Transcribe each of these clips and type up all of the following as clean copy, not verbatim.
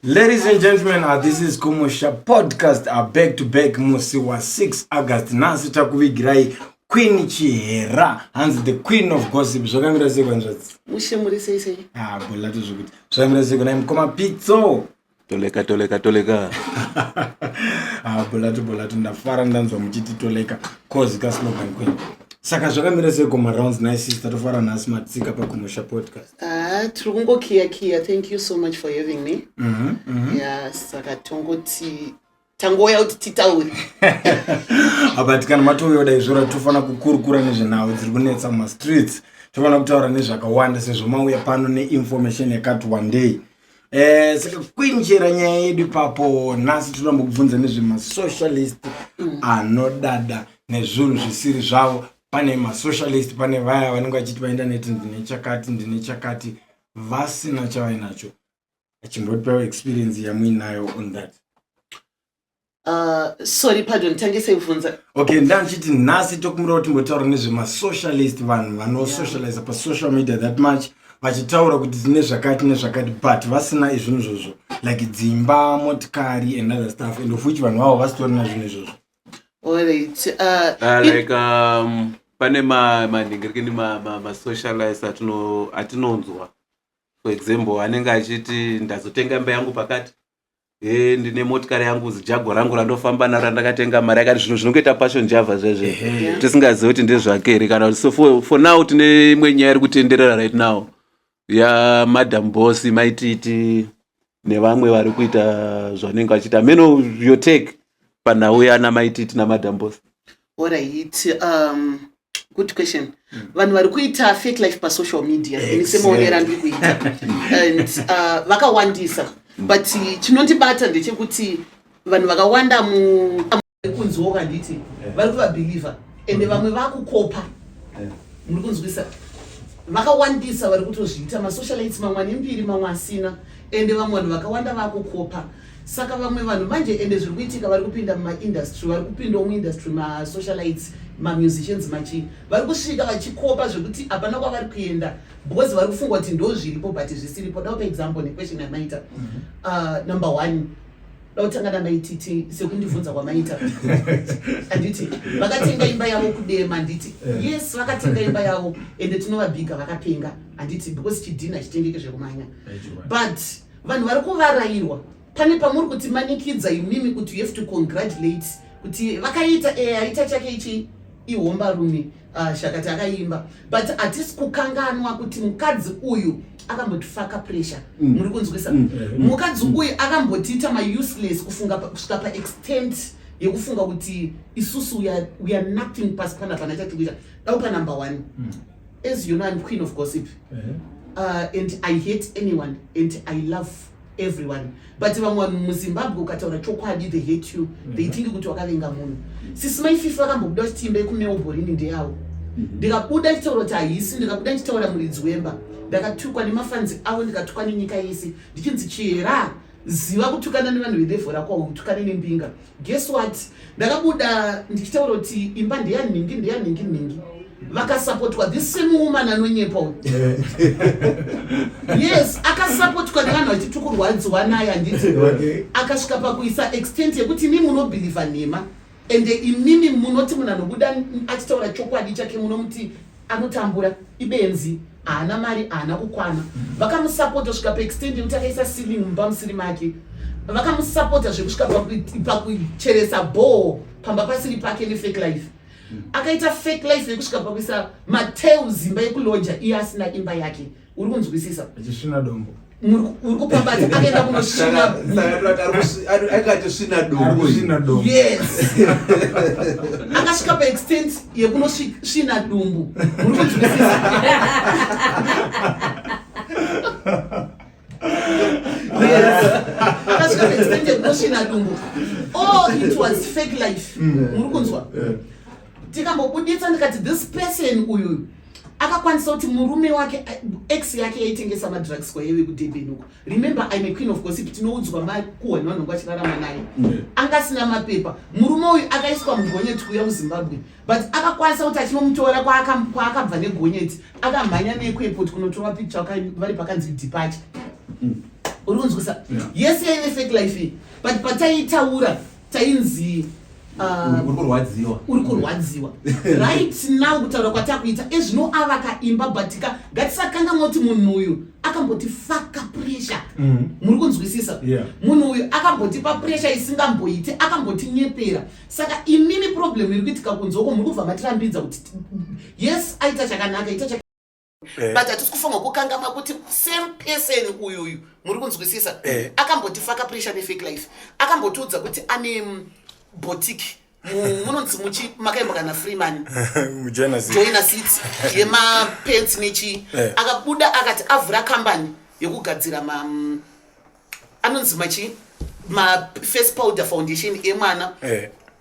Ladies and gentlemen, this is Kumusha podcast, back to back musi wa 6 August. Nhasi takuvigirai Queen Chihera, hanzi the queen of gossip. Zvakamira sei kwanzvadzi? Mushe, muri sei sei? Ah, bolato zvekuti. Zvakamira sei kuna mukoma Pitso? Toleka, toleka, toleka. Ah, bolato, bolato, ndafara ndanzwa muchiti toleka cause ka slogan queen. Saka zvakamira sei kuma rounds nice sister, tofara nhasi matsika paKumusha podcast. Ah, tiri kungokiya kiya. Thank you so much for having me. Yeah, saka tongoti tangouya kuti titaure. But kana matouya dai zvora, tofanira kukurukura nezvenhau dziri kunetsa mumastreets, tofanira kutaura nezvakawanda sezvo mauya pano neinformation yakati one day. Saka kuinjera nyaya yedu ipapo, nhasi toda kubvunza nezvemasocialist anodada nezvinhu zvisiri zvavo. Pane masocialist, pane vaya vanenge vachiti paindaneti ndine chakati, ndine chakati, vasina chavainacho. Chimbotipawo experience yamuinayo on that. Sorry, pardon, tange seibvunza. Okay, ndandichiti nhasi tokumira kuti timbotaura nezvemasocialist, vanhu vanosocializa pasocial media that much, vachitaura kuti tine zvakati nezvakati, but vasina izvinhu izvozvo, like dzimba, motikari and other stuff, and of which vanhu vavo vasitorina zvinhu izvozvo. Alright. Like pane manhingirikini masocialites atinonzwa, for example, anenge achiti ndazotenga imba yangu pakati e ndine motikari yangu, ziJaguar rangu randofamba naro randakatenga mari yakati, zvinhu zvinongoita Passion Java zvezve. Tisingazivi kuti ndezvake here kana. So for now tine imwe nyaya iri kutenderera right now yaMadam Boss, Maititi nevamwe vari kuita zvanenge vachiita. Meno your take panhau yana Maititi naMadam Boss? Alright. Good question. Vanhu vari kuita fake life pasocial media, ini semaonero andiri kuita, and vakawandisa, but chinondibata ndechekuti vanhu vakawanda mu kunzwoka handiti vari kuvabhilivha, ende vamwe vakukopa. Muri kunzwisa? Vakawandisa vari kutozviita masocialites, mamwe ane mbiri, mamwe asina, ende vamwe vanhu vakawanda vakukopa. Saka vamwe vanhu manje, ende zviri kuitika, vari kupinda mumaindustry, vari kupindawo muindustry, masocialites, mamusicians, machi vari kusvika vachikopa zvekuti hapana kwavari kuenda because vari kufunga kuti ndo zviripo, but zvisiripo. Daupa example nequestion yamaita. Number one, dautanga naMaititi sekundibvunza kwamaita, handiti vakatenga imba yavo kuDema? Handiti yes, vakatenga imba yavo, ende tinovabhiga vakapenga, handiti? Because chidhina chitengeke zvekumanya, but vanhu vari kuvarayirwa. Pane pamuri kuti manikidza imimi kuti you have to congratulate kuti vakaita e aita chake ichi ihombarume, shakati akaimba, but hatisi kukanganwa kuti mukadzi uyu akambotifaka pressure. Muri kunzwisa? Mukadzi uyu akambotiita mauseless kufunga kusvika paextent yekufunga kuti isusu we are nothing pasi pana pana chatiri kuita. Daupa number one. As you know, I'm queen of gossip, and I hate anyone and I love everyone, but vamwe vanhu muZimbabwe ukataura chokwadi they hate you, they think kuti wakavenga munhu. Sisi Maififi vakambobuda kuti imba yekuMelbourne ndeyavo. Ndikabuda ndichitaura kuti haisi, ndikabuda ndichitaura muridzi wemba, ndakatukwa nemafanzi avo, ndikatukwa nenyika yese, ndichinzi Chihera, ziva kutukana nevanhu velevel rako, utukane nembinga. Guess what? Ndakabuda ndichitaura kuti imba ndeyanhingi, ndeyanhingi nhingi, vakasapotwa. This same woman anonyepa uyu, yes, akasapotwa nevanhu vachiti kurwadziwa naye, handiti? Akasvika pakuisa extent yekuti imi munobhilivha nhema, ende imimi munoti munhu anobuda achitaura chokwadi chake munomuti anotambura, ibenzi, haana mari, haana kukwana. Vakamusapota kusvika paextent yekuti akaisa ceiling mumba musiri make. Vakamusapota zvekusvika pakucheresa bhoo pamba pasiri pake nefake life. Akaita fake life yekusvika pakuisa matiles imba yekuloja, iye asina imba yake. Uri kunzwisisa? Achisvina dombo. Uri kupambadza, akaenda kunosvina. Akati svina dombo. Kusvina dombo. Yes, akasvika paextent yekunosvina dumbu. Muri kunzwisisa? Yes, akasvika paextent yekunosvina dumbu. All it was fake life. Muri kunzwa? Tikambobuditsa ndikati this person uyu akakwanisa kuti murume wake, ex yake yaitengesa madrugs kwaive kuDurban uko. Remember, I'm a queen of gossip. Tinoudzwa makuhwa nevanhu vangu vachirarama naye. Anga asina mapepa murume uyu, akaiswa mugonyeti kuuya muZimbabwe, but akakwanisa kuti achinomutora kwaakabva negonyeti, akamhanya nekuairport kunotorwa picture vari pakanzi departure. Uri kunzwisa? Yes, yaive fake life iyi, but pataitaura tainzi Uri kurwadziwa. Uri kurwadziwa. Right now, kutaura kwatakuita ezvino, avaka imba, but ka ngatisakanganwa kuti munhu uyu akamboti faka pressure. Muri kunzwisisa? Yeah. Munhu uyu akambotipa pressure isingamboiti, akambotinyepera. Saka imimi, problem iri kuitika kunze uko, muri kubva matirambidza kuti yes, aita chakanaka, ita chakanaka, but hatisi kufanwa kukangamwa kuti same person uyuyu, muri kunzwisisa, akambotifaka pressure nefake life, akambotiudza kuti ane boutique munonzi muchi makaimba kana Freeman. Mujoina. Joina City yemapants nechi. Akabuda akati avhura kambani yekugadzira ma anonzi machi maface powder, foundation emwana.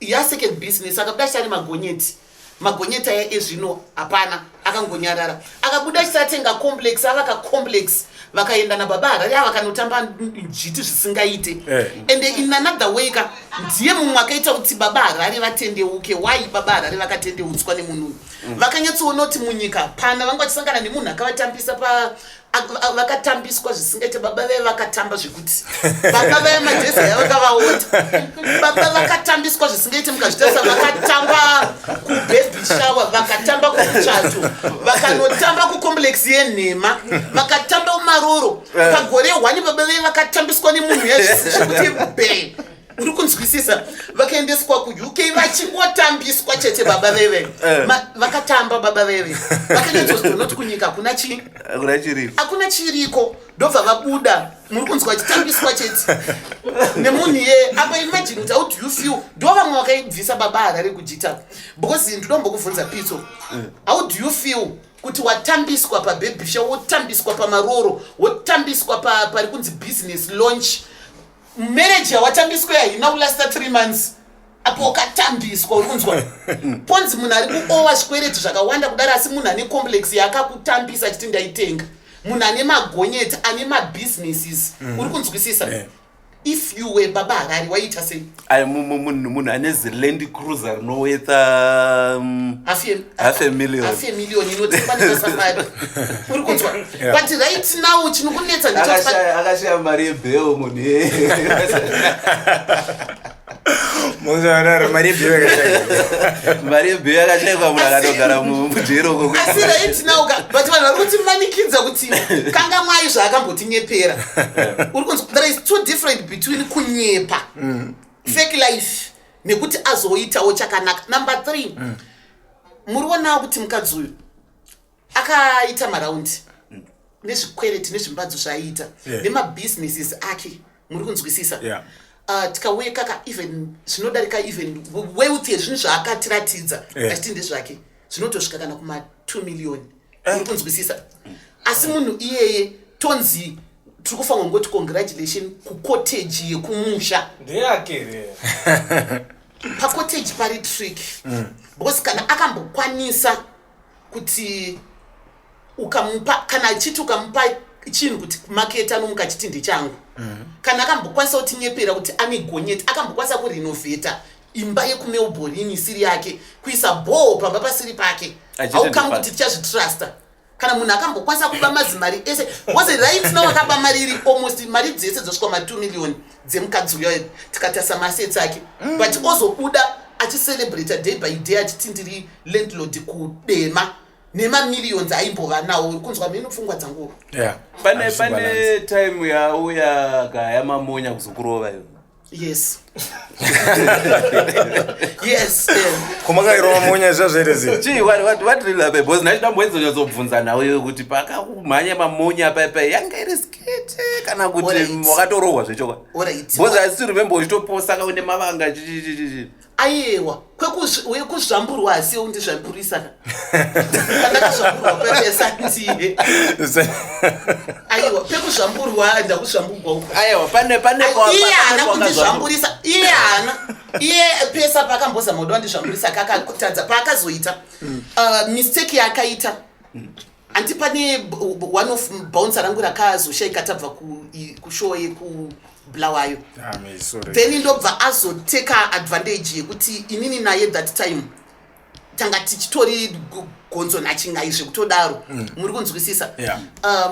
Yasecond business, akabuda achiti ane magonyeti. Magonyeti aya ezvino hapana, akangonyarara. Akabuda achiti atenga complex, avaka complex, vakaenda nababa Harare ava vakanotamba njiti zvisingaite. And in another way ka, ndiye mumwe akaita kuti baba Harare vatendeuke. Why baba Harare vakatendeutswa nemunhu uyu? Vakanyatsoona kuti munyika pana vanga vachisangana nemunhu akavatambisa pa vakatambiswa zvisingaite. Baba vaiva vakatamba zvekuti baba vaya majezi aya vakavaota. Baba vakatambiswa zvisingaite. Mukazvitarisa, vakatamba kubaby shower, vakatamba kumuchato, vakanotamba kucomplex yenhema, vakatamba kumaroro. Pagore 1 baba vaiva vakatambiswa nemunhu yazvekuti be, uri kunzwisisa? Vakaendeswa kuUK vachingotambiswa chete. Baba veve vakatamba. Baba veve vakanyatsozoona kunyika hakuna chii. Hakuna chiriko. Hakuna chiriko. Ndobva vabuda, muri kunzwa, chitambiswa chete nemunhu iye. Apa imagine kuti how do you feel? Ndo vamwe vakaibvisa baba Harare kujita, because ndinombokubvunza, Pitso, how do you feel kuti watambiswa pababy shower, wotambiswa pamaroro, wotambiswa pari kunzi business launch, marriage yawatambiswa haina kulasta 3 months, apo ukatambiswa, uri kunzwa, ponzi munhu ari kuowa zvikwereti zvakawanda kudaro, asi munhu ane complex yaakakutambisa achiti ndaitenga, munhu ane magonyeti, ane mabusinesses, uri kunzwisisa? Yeah. If you were baba Harare, waiita sei? Ai, munhu ane ziLand Cruiser rinowetsa Half half a million. Half a million inotengwa nemasafari, uri kunzwa? Yeah. But right now chinokunetsa ndechekuti Akashaya mari yebheo munhu iyeye. Muzvarara mari yebheo yakashaya. Mari yebheo yakashayikwa, munhu akatogara mujeri uko. Asi right now ka, but vanhu vari kutimanikidza kuti kanga mwai zvaakambotinyepera, uri kunzwa? There is two different between kunyepa, fake life, nekuti azoitawo chakanaka. Number three, muri onawo kuti mukadzi uyu akaita maraundi nezvikwereti nezvimbadzo zvaiita nemabusinesses ake, muri kunzwisisa? Yeah. Tikauye kaka even zvinodarika even wealth yezvinhu zvaakatiratidza achiti ndezvake, zvinotosvika kana kuma 2 million, uri kunzwisisa? Asi munhu iyeye tonzi tiri kufanira kungoti congratulation kucottage yekumusha. Ndeyake here? Pacottage pari trick, because kana akambokwanisa kuti ukamupa, kana achiti ukamupa chinhu kuti maketa, anomuka achiti ndechangu. Kana akambokwanisa kutinyepera kuti ane gonyeti, akambokwanisa kurenovheta imba yekuMelbourne isiri yake, kuisa bhoo pamba pasiri pake, Achiti haukamu ndipake. kuti tichazvitrusta. Kana munhu akambokwanisa kuba mazimari ese, because right now akaba mari iri almost, mari dzese dzosvika ma2 million dzemukadzi uyo, tikatarisa maassets ake, but ozobuda achicelebrata day by day achiti ndiri landlord kudema nemamillions aimbova nawo. Uri kunzwa mhino pfungwa dzangu? Yeah. Pane Hazvisi pane balance. time yauya kaya mamonya kuzokurova iwe? Yes. Komakairova monya zvazvaita sei? Chii, what really happened? Because ndachidamboedzonyatsobvunza nawe iwe kuti pakakumhanya mamonya paipai, yanga iri skit kana kuti wakatorohwa zvechokwadi? Because I still remember uchitoposa kaune mavanga chichichichi. Aiwa, wekuzvamburwa asiwo ndizvamburisa ka. Pandakazvamburwa pepesandiye, aiwa, pekuzvamburwa ndakuzvamburwa uko. Aiwa, pane Iye haana kundizvamburisa, iye haana. Iye pesa paakambozama kuda kundizvamburisa, kakatadza. Paakazoita mistake yaakaita, handi pane one of bouncer rangu rakazoshayika, tabva kushow yekuBulawayo. Ah, sorry. Then ndobva azoteka advantage yekuti inini naye that time tanga tichitori gonzo nachingai zvekutodaro, muri kunzwisisa? Yeah.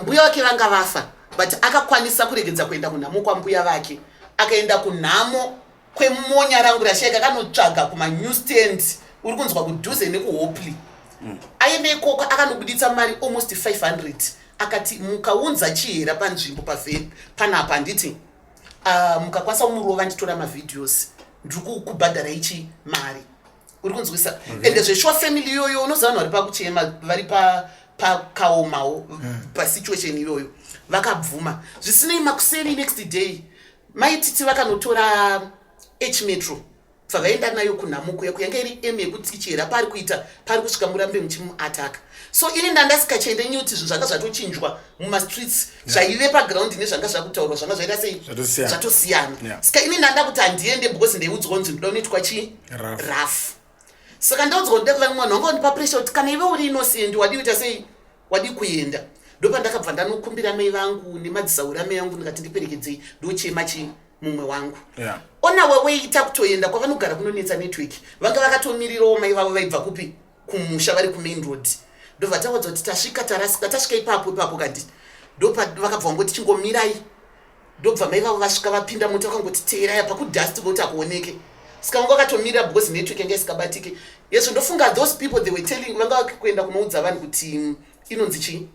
Mbuya wake vanga vafa. But akakwanisa kuregedza kuenda kunhamo kwambuya vake, akaenda kunhamo kwemonya rangu rashaika, akanotsvaga kumanewstand, uri kunzwa, kudhuze nekuHopley. Aenda ikoko, akanobuditsa mari almost 500, akati mukaunza Chihera panzvimbo panapa, handiti, mukakwanisa kumurova, nditora mavideos, ndiri kukubhadhara ichi mari, uri kunzwisa? Ende zveshuwa family iyoyo, unoziva vanhu vari pakuchema, vari pakaomawo pasituation iyoyo, vakabvuma. Zvisinei, makuseni next day Maititi vakanotora H Metro, bva vaenda nayo kunhamo kuya kuyanga iri m yekuti Chihera paari kuita, paari kusvika, murambe muchimuataka. So ini ndandasikachaende nyuti, zvinhu zvanga zvatochinjwa mumastreets, zvaive paground nezvanga zvakutaurwa zvanga zvaita sei? Zvatosiyana. Zvatosiyana. Saka ini ndanda kuti handiende because ndaiudzwa kunzi ndoda unoitwa chi Rough. Rough. Saka ndaudzwa kuti vamwe vanhu vanga vandipa pressure kuti kana iwe uri innocent, wadi kuita sei, wadi kuenda. Ndopandakabva ndanokumbira mai vangu nemadzisauri amai vangu, ndikati ndiperekedzei, ndochema chi mumwe wangu. On our way takutoenda kwavanogara kunonetsa network, vanga vakatomirirawo mai vavo vaibva kupi, kumusha, vari kumain road. Ndobva taudza kuti tasvika, tarasika, tasvika ipapo ipapo kandi. Ndopa vakabva vangoti chingomirai. Ndobva mai vavo vasvika, vapinda mota, vakangoti teerai apa kudust kuti akuoneke. Saka vanga vakatomirira because network yanga isingabatike. Yezvo ndofunga those people, they were telling, vanga kuenda kunoudza vanhu kuti inonzi chii,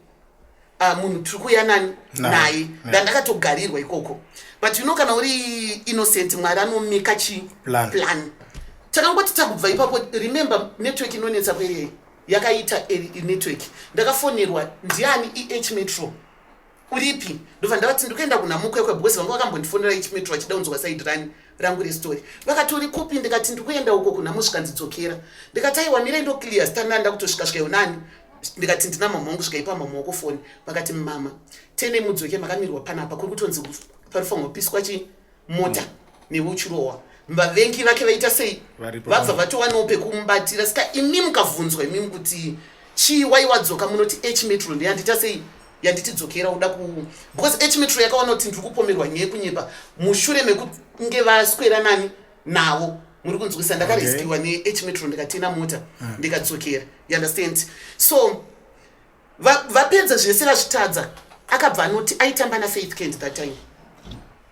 munhu tiri kuuya nani? Naye. Naye. Ndandakatogarirwa ikoko. But you know, kana uri innocent, Mwari anomeka chi Plan. Plan. Takangoti takubva ipapo, remember network inonetsa kwerei yakaita network. Ndakafonerwa, ndiani? Eh Metro, uripi? Ndobva ndavati ndikuenda kuna Mukwekwe because vanga vakambondifonera H Metro vachida kunzwa side rani rangu restory. Vakati uri kupi? Ndikati ndikuenda uko kuna Musvikanzidzokera. Ndikati aiwa, mirai, ndoclear standanda kutosvika svika yonani. Ndikati ndina mama wangu, svika ipa mama wako foni. Vakati mama tene mudzoke, makamirwa panapa, kuri kutonzi parifanirwa kupiswa chi mota neuchirohwa, vavengi vake vaita sei? Varipo. Vabva vatowanawo pekumubatira. Saka imi mukabvunzwa imimi kuti chii, wai wadzoka, munoti H Metro ndeyandita sei, yanditidzokera uda ku because H Metro yakaona kuti ndiri kupomerwa nyaya yekunyepa mushure mekunge vaswera nani navo, muri kunzwisa? Ndakareskiwa neH Metro, ndikatena mota, ndikadzokera, you understand? So vapedza zvese, vazvitadza, akabva anoti aitamba naFaith Kent that time,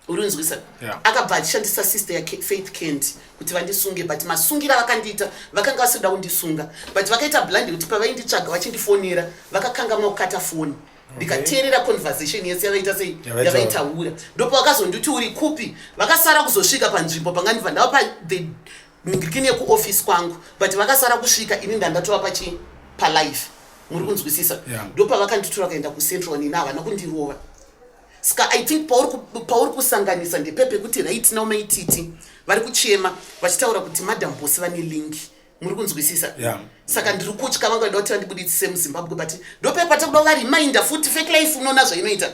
uri kunzwisa? Yeah. Akabva achishandisa sister yaFaith Kent kuti vandisunge, but masungira vakandiita, vakanga vasida kundisunga, but vakaita blunder kuti pavainditsvaga vachindifonera, vakakangamwa kukata foni. Ndikateerera conversation yese yavaita sei? Yavaitaura. Yavaitaura. Ndopavakazonditi uri kupi? Vakasara kuzosvika panzvimbo pangandibva ndava pa the ndikine kuoffice kwangu, but vakasara kusvika ini ndandatova pachi palife, muri kunzwisisa? Yeah. Ndopavakanditora kuenda kuCentral. Nina havana kundirova. Saka I think pauri kusanganisa ndepepe kuti right now Maititi vari kuchema vachitaura kuti Madam Boss vane link, muri kunzwisisa? Yeah. Saka ndiri kutya vanga vada kuti vandibuditsise muZimbabwe, but ndopepa takuda kuvareminder futi. Fake life, unoona zvainoita.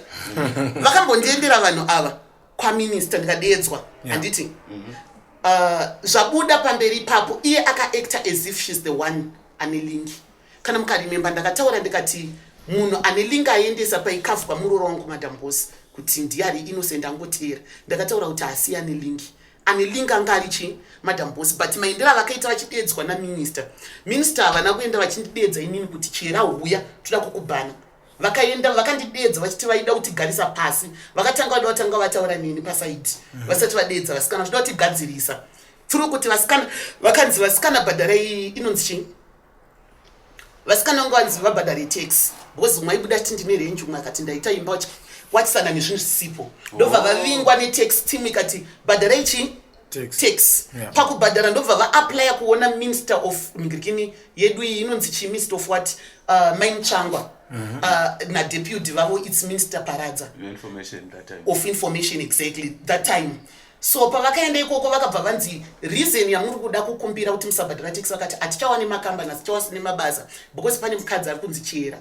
Vakambondiendera vanhu ava kwaminista, ndikadeedzwa. Handiti zvabuda pamberi ipapo, iye akaacta as if she's the one ane link. Kana mukaremember, ndakataura ndikati munhu ane link aendesa paikavhwa muroro wangu Madam Boss kuti ndiye ari innocent, angoteera. Ndakataura kuti haasi ane link, ane link anga ari chi Madam Boss. But maendero avakaita vachideedzwa naminista, minista havana kuenda vachindideedza inini kuti Chihera huya toda kukubhana. Vakaenda vakandideedza vachiti vaida kutigarisa pasi. Vakatanga vada vatanga vataura neni paside vasati vadeedza vasikana, vachida kutigadzirisa through kuti vasikana vakanzi vasikana bhadharai, inonzi chii, vasikana vangu vanzi vabhadhare tax because umwe aibuda achiti ndine renji, umwe akati ndaita imba, wachisana nezvinhu zvisipo. Ndobva vavingwa netax team, ikati bhadharai chii? Tax. Tax. Yeah. Pakubhadhara ndobva vaapplya kuona minister of migirikini yedu iyi, inonzi chii, minister of what, Mai Mutsvangwa nadeputy vavo, its Minister Paradza. Information that time. Of Information, exactly, that time. So pavakaenda ikoko vakabva vanzi reason yamuri kuda kukumbira kuti musabhadhara tax, vakati hatichawane makambani, hatichawasine mabasa because pane mukadzi ari kunzi Chihera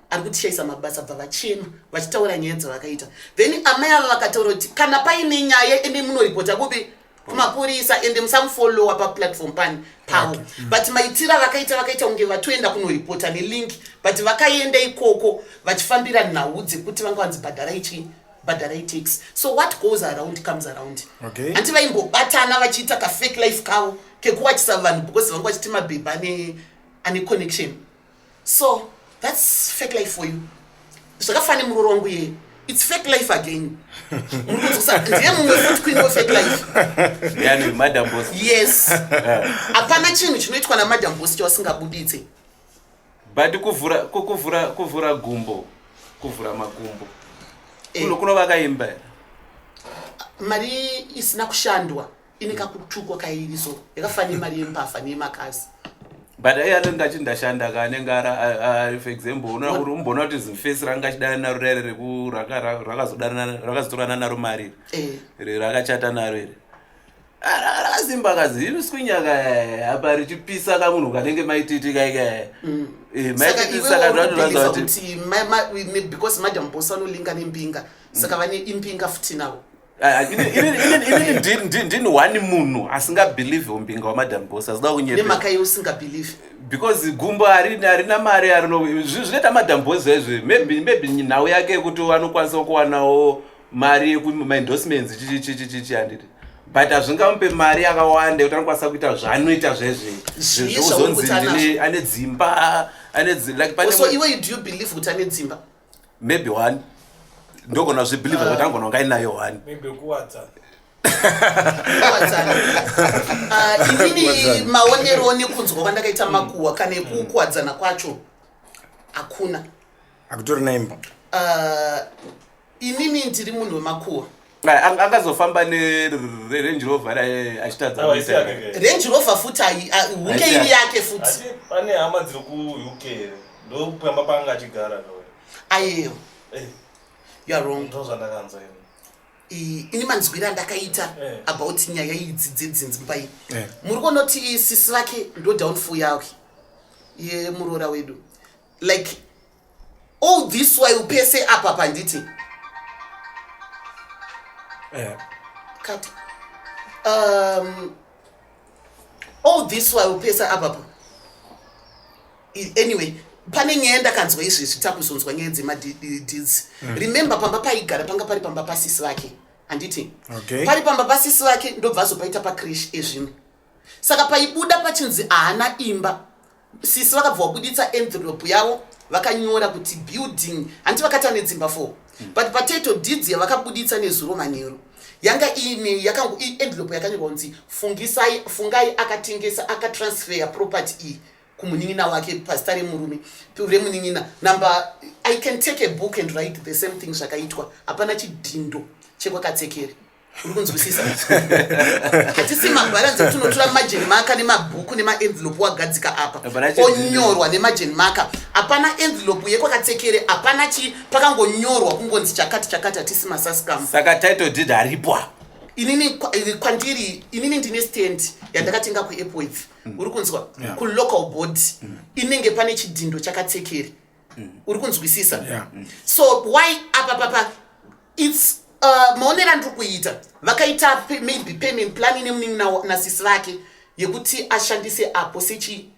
ari kutishayisa mabasa. Bva vachema vachitaura nyaya dzavakaita. Then amai ava vakataura kuti kana paine nyaya, ende munoripota kupi? Kumapurisa, ende musamufollowa paplatform pani pavo. But maitira vakaita, vakaita kunge vatoenda kunoripota nelink, but vakaenda ikoko vachifambira nhau dzekuti vanga vanzi bhadharai chii, bhadharai tax. So what goes around comes around. Hanti vaimbobatana vachiita kafake life kavo kekuwachisa vanhu because vanga vachiti mabhebha ane connection. So that's fake life for you. Zvakafanana nemuroro wangu yeye. It's fake life again. Muri kunzwisa, ndiye mumwe futi queen of fake life. Yani Madam Boss? Yes, hapana chinhu chinoitwa naMadam Boss chawasingabuditse. But kuvhura gumbo, kuvhura makumbo kunovaka imba here? Mari isina kushandwa ine kakutukwa kairiso, yakafanira nemari yembafa neyemakazi. But iye anenge achiti ndashanda ka, anenge ari, for example, unoona kuti umboona kuti zimufesi ranga achidana naro rere rakazotorana naro mari iri, rakachata naro iri. Ah, rakasimba kazi inoswinyaka apa richipisa kamunhu kanenge Maititi kaika. Saka Maititi. iwe Saka uri kubelieva ndinoratidza kuti kuti because Madam Boss vanolinga nembinga, saka vane imbinga futi navo. Ah, inini ndini one munhu asingabelieve umbinga waMadam Boss, asida kunyepa. Nemhaka yeusingabelieve? Because gumbo harina mari arino. Zvinoita Madam Boss zvaizvi, maybe nhau yake yekuti anokwanisa kuwanawo mari yekumaendorsements, chichichichichi, handiti? But hazvingamupe mari yakawanda yekuti anokwanisa kuita zvaanoita zvezvi. Zvii zvauri Zvekuzonzi kuti anazvo? ndine ane dzimba, ane like pane So iwe, do you believe kuti ane dzimba? Maybe one, ndogona zvibelieve kuti angona kunga ainayo one. Maybe kuwadzana. Kuwadzana. Ah, inini maonero nekunzwa kwandakaita makuhwa, kana ekukuwadzana kwacho hakuna. Hakutori naimba. Ah, inini ndiri munhu wemakuhwa. Angazofamba neRange Rover achitadza Awa, isi kuita. yake ke. Range Rover futi hunge Haisi iri yake. yake futi. Ati pane hama dziri kuUK here? Ndopamba paanga achigara kawe. Ayeyo, you are wrong. Ndo zvandakanzwa ini. Ini manzwiro andakaita about nyaya idzi dzedzinzimba iyi, muri kuona kuti sisi vake ndo downfall yake yemuroora wedu. Like all this while pese apa panditi cut, all this while pese apapa. Anyway, pane nyaya ndakanzwa izvezvi, takuzonzwa nyaya dzemadeeds. Remember, pamba paigara panga pari pamba pasisi vake, handiti? Okay. Pari pamba pasisi vake, ndobva azopaita pacreche ezvino. Saka paibuda pachinzi haana imba, sisi vakabva vabuditsa envelope yavo, vakanyora kuti building, handiti vakati ane dzimba 4, but patitle deeds yavakabuditsa nezuro manheru yanga iine envelope yakanyorwa kunzi Fungisai, Fungai akatengesa, akatransfer property iyi kumunin'ina wake pazita remurume, remunin'ina number. I can take a book and write the same thing zvakaitwa. Hapana chidhindo chekwakatsekere, uri kunzwisisa? Hatisi mabharanzi ekuti unotora majeni maka nemabhuku nemaenvelope wagadzika apa. Hapana chidhindo. Onyorwa nemajeni maka. Hapana envelope yekwakatsekere, hapana chi pakangonyorwa kungonzi chakati chakati. Hatisi masasikamu. Saka title deed haripo apa. Inini kwandiri inini ndine stand yandakatenga kuApworth, uri kunzwa? Yeah. Kulocal board inenge pane chidhindo chakatsekere, uri kunzwisisa? Yeah. So why apa papa it's maonero andiri kuita, vakaita maybe payment plan nemunin'ina nasisi vake yekuti ashandise apo sechi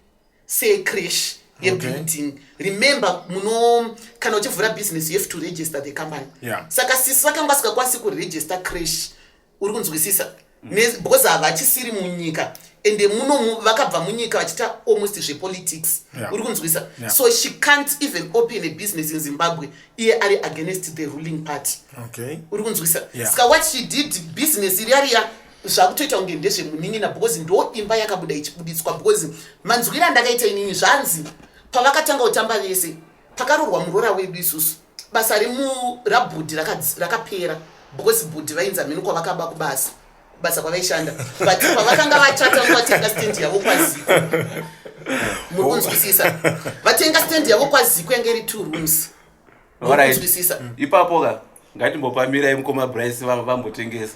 secreche yebuilding. Remember, muno kana uchivhura business, you have to register the company. Saka sisi vakanga vasingakwanisi kuregister creche, uri kunzwisisa? Because havachisiri munyika, ende muno vakabva munyika vachiita almost zvepolitics. Uri kunzwisa? Yeah. So she can't even open a business in Zimbabwe iye ari against the ruling party. Uri kunzwisa? Yeah. Saka what she did, business iriya riya zvakutoita kunge ndezvemunin'ina, because ndo imba yakabuda ichibuditswa. Because manzwiro andakaita inini, zvanzi pavakatanga kutamba vese, pakarorwa muroora wedu isusu, basa rabhudhi rakapera because bhudhi vainzi hamene kwavakaba kubasa kwavaishanda. But pavakanga vachata, vatenga stand yavo kwaZiko, muri kunzwisisa? Vatenga stand yavo kwaZiko, yange iri two rooms, muri kunzwisisa? Ipapo ka ngatimbopamirai mukoma Bryce vambotengesa.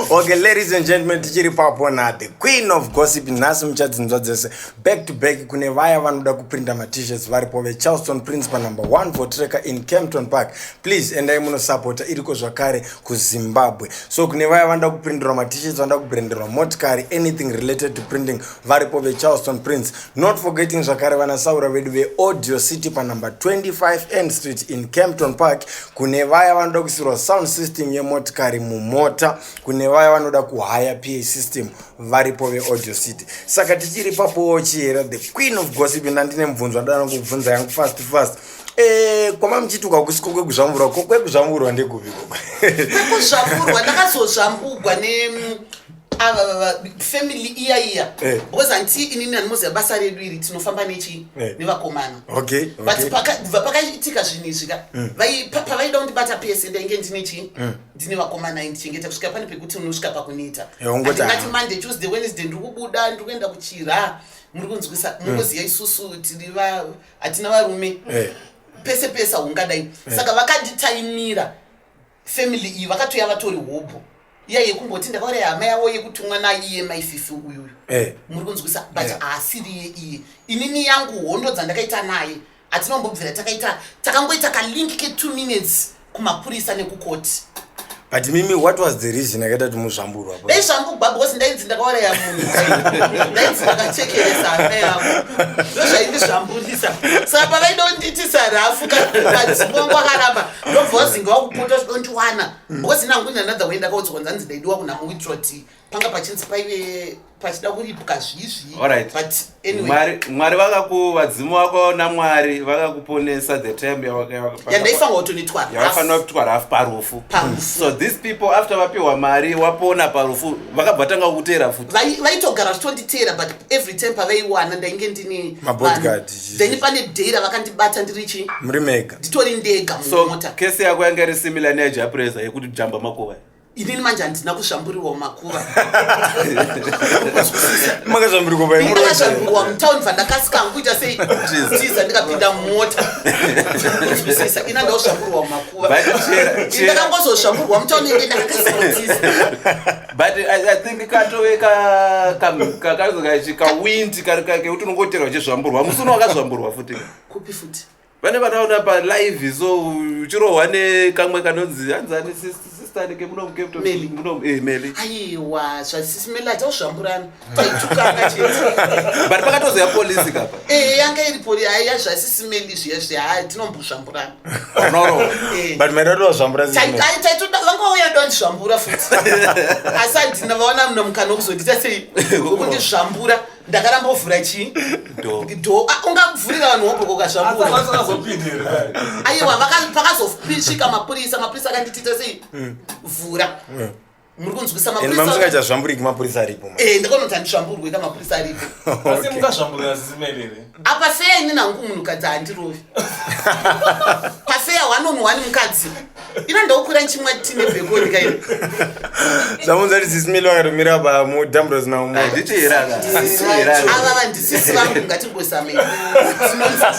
Okay, ladies and gentlemen, tichiri papo na the queen of gossip. Nhasi muchadzinzwa dzese back to back. Kune vaya vanoda kuprinta matishirts, varipo veCharleston Prints panumber 1 Voortrekker in Kempton Park. Please endai munosapota, iriko zvakare kuZimbabwe. So kune vaya vanoda kuprintirwa matishirts, vanoda kubrenderwa motikari, anything related to printing, varipo veCharleston Prints. Not forgetting zvakare vanasaura vedu veAudio City panumber 25 N Street in Kempton Park. Kune vaya vanoda kuisirwa sound system yemotikari mumota, kune vaya vanoda kuhaya PA system, varipo veAudio City. Saka tichiri papowo, Chihera, the queen of gossip, ndandine mubvunzo andada kubvunza yangu fast fast. Eh, kwama muchituka kusiko kwekuzvamburwa ko kwekuzvamburwa ndekupi koko? Kwekuzvamburwa ndakazozvambugwa ne ava family iya iya Eh. because hanti inini handimoziva basa redu iri tinofamba nechi Eh. nevakomana. Okay, But okay. kubva pakaitika zvinhu izvi ka pavaida kundibata pese ndainge ndine chi ndine vakomana indichengeta kusvika pane pekuti unosvika pakuneta. Eh, ungoti, Handingati ah. Monday, Tuesday, Wednesday ndiri kubuda, ndiri kuenda kuchira. Muri kunzwisa, mungoziva isusu tiri hatina varume. Pese pese haungadai. Saka vakanditaimira family iyi, vakatoya vatori hobho iya yekumboti ndakauraya hama yavo yekutumwa naiye maififi uyuyu. Muri kunzwisa? But haasiriye iye. Inini yangu hondo dzandakaita naye hatinombobvira takaita, takangoita kalink ke2 minutes kumapurisa nekukoti. But mimi, what was the reason yakaita kuti muzvamburwa? Ndaizvambugwa because ndainzi ndakauraya munhu, ndainzi ndakachekeresa hama yangu, ndozvaindizvamburisa. Saka pavaida kundiitisa rafu kadzibongo akaramba, ndobva wazinga wakupota zvidondiwana because inangu inanother way ndakaudzwa kunzi hanzi ndaidiwa kuna muwitroti, panga pachinzi paive pachida kuripwa zvizvi. But anyway. Mwari vadzimu vako namwari vakakuponesa the time yandaifanwa kutonitwa. Yavafanira kutwa rafu parufu. Parufu. So these people, after vapiwa mari, wapona parufu, vakabva tanga kuteera futi. Vaitogara vachitonditeera, but every time pavaiwana ndainge ndine Mabodyguard. vanhu. Then pane day ravakandibata ndiri chi Muri mega? Nditori ndega So mumota. Kesi yako yanga iri similar neyaJapreza yekuti jamba makuva? Inini manje handina kuzvamburirwa mumakuva. Makazvamburirwa pai? Ndakazvamburirwa mutauni, bva ndakasika hangu kuita sei, tiza, ndikapinda mumota. Kunzwisisa, ina ndauzvamburirwa mumakuva. But Ndakangozozvamburwa mutauni ende ndakakasika kutiza. But I think katove kawindi kekuti unongoteerwa uchizvamburwa. Musi uno wakazvamburwa futi? Kupi futi? Pane vanaona palive, so uchirohwa nekamwe kanonzi hanzani sister kemuno. Meli. Meli. Aiwa, zvasisimeli tauzvamburana, taitukana chete. But pakatozoya polisi kapa? Ee, yanga iri poli. Aiya, zvasisimeli zviya zviya, hai, tinombozvamburana. Unorohwa. Eh. But maida kuti wazvambura? Taitoda vanga vauya ndondizvambura futi, asi handina vaona muna mukana wekuzondiita sei, wekundizvambura. Ndakaramba kuvhura chii? Door. Do. Ah, ungavhurira vanhu wobhoko ukazvambura? Asakazopindira. Aiwa, pakazosvika mapurisa, mapurisa akanditiita sei, vhura. Muri kunzwisa? And Mapurisa mamusingachazvamburiki mapurisa aripo? Eh, ndakaona kuti handizvamburwe ka mapurisa aripo. Asi mukazvamburira simelere? Apa feya, ini nangu munhukadzi handirovi pafeya, one on one mukadzi ina ndaukura nchimwa tine bhekoni kaini. Zvamunza kuti sisimeli vakatomira pamudambros nawo? Handichihera. Ava vandisisi vangu, ngatingozamei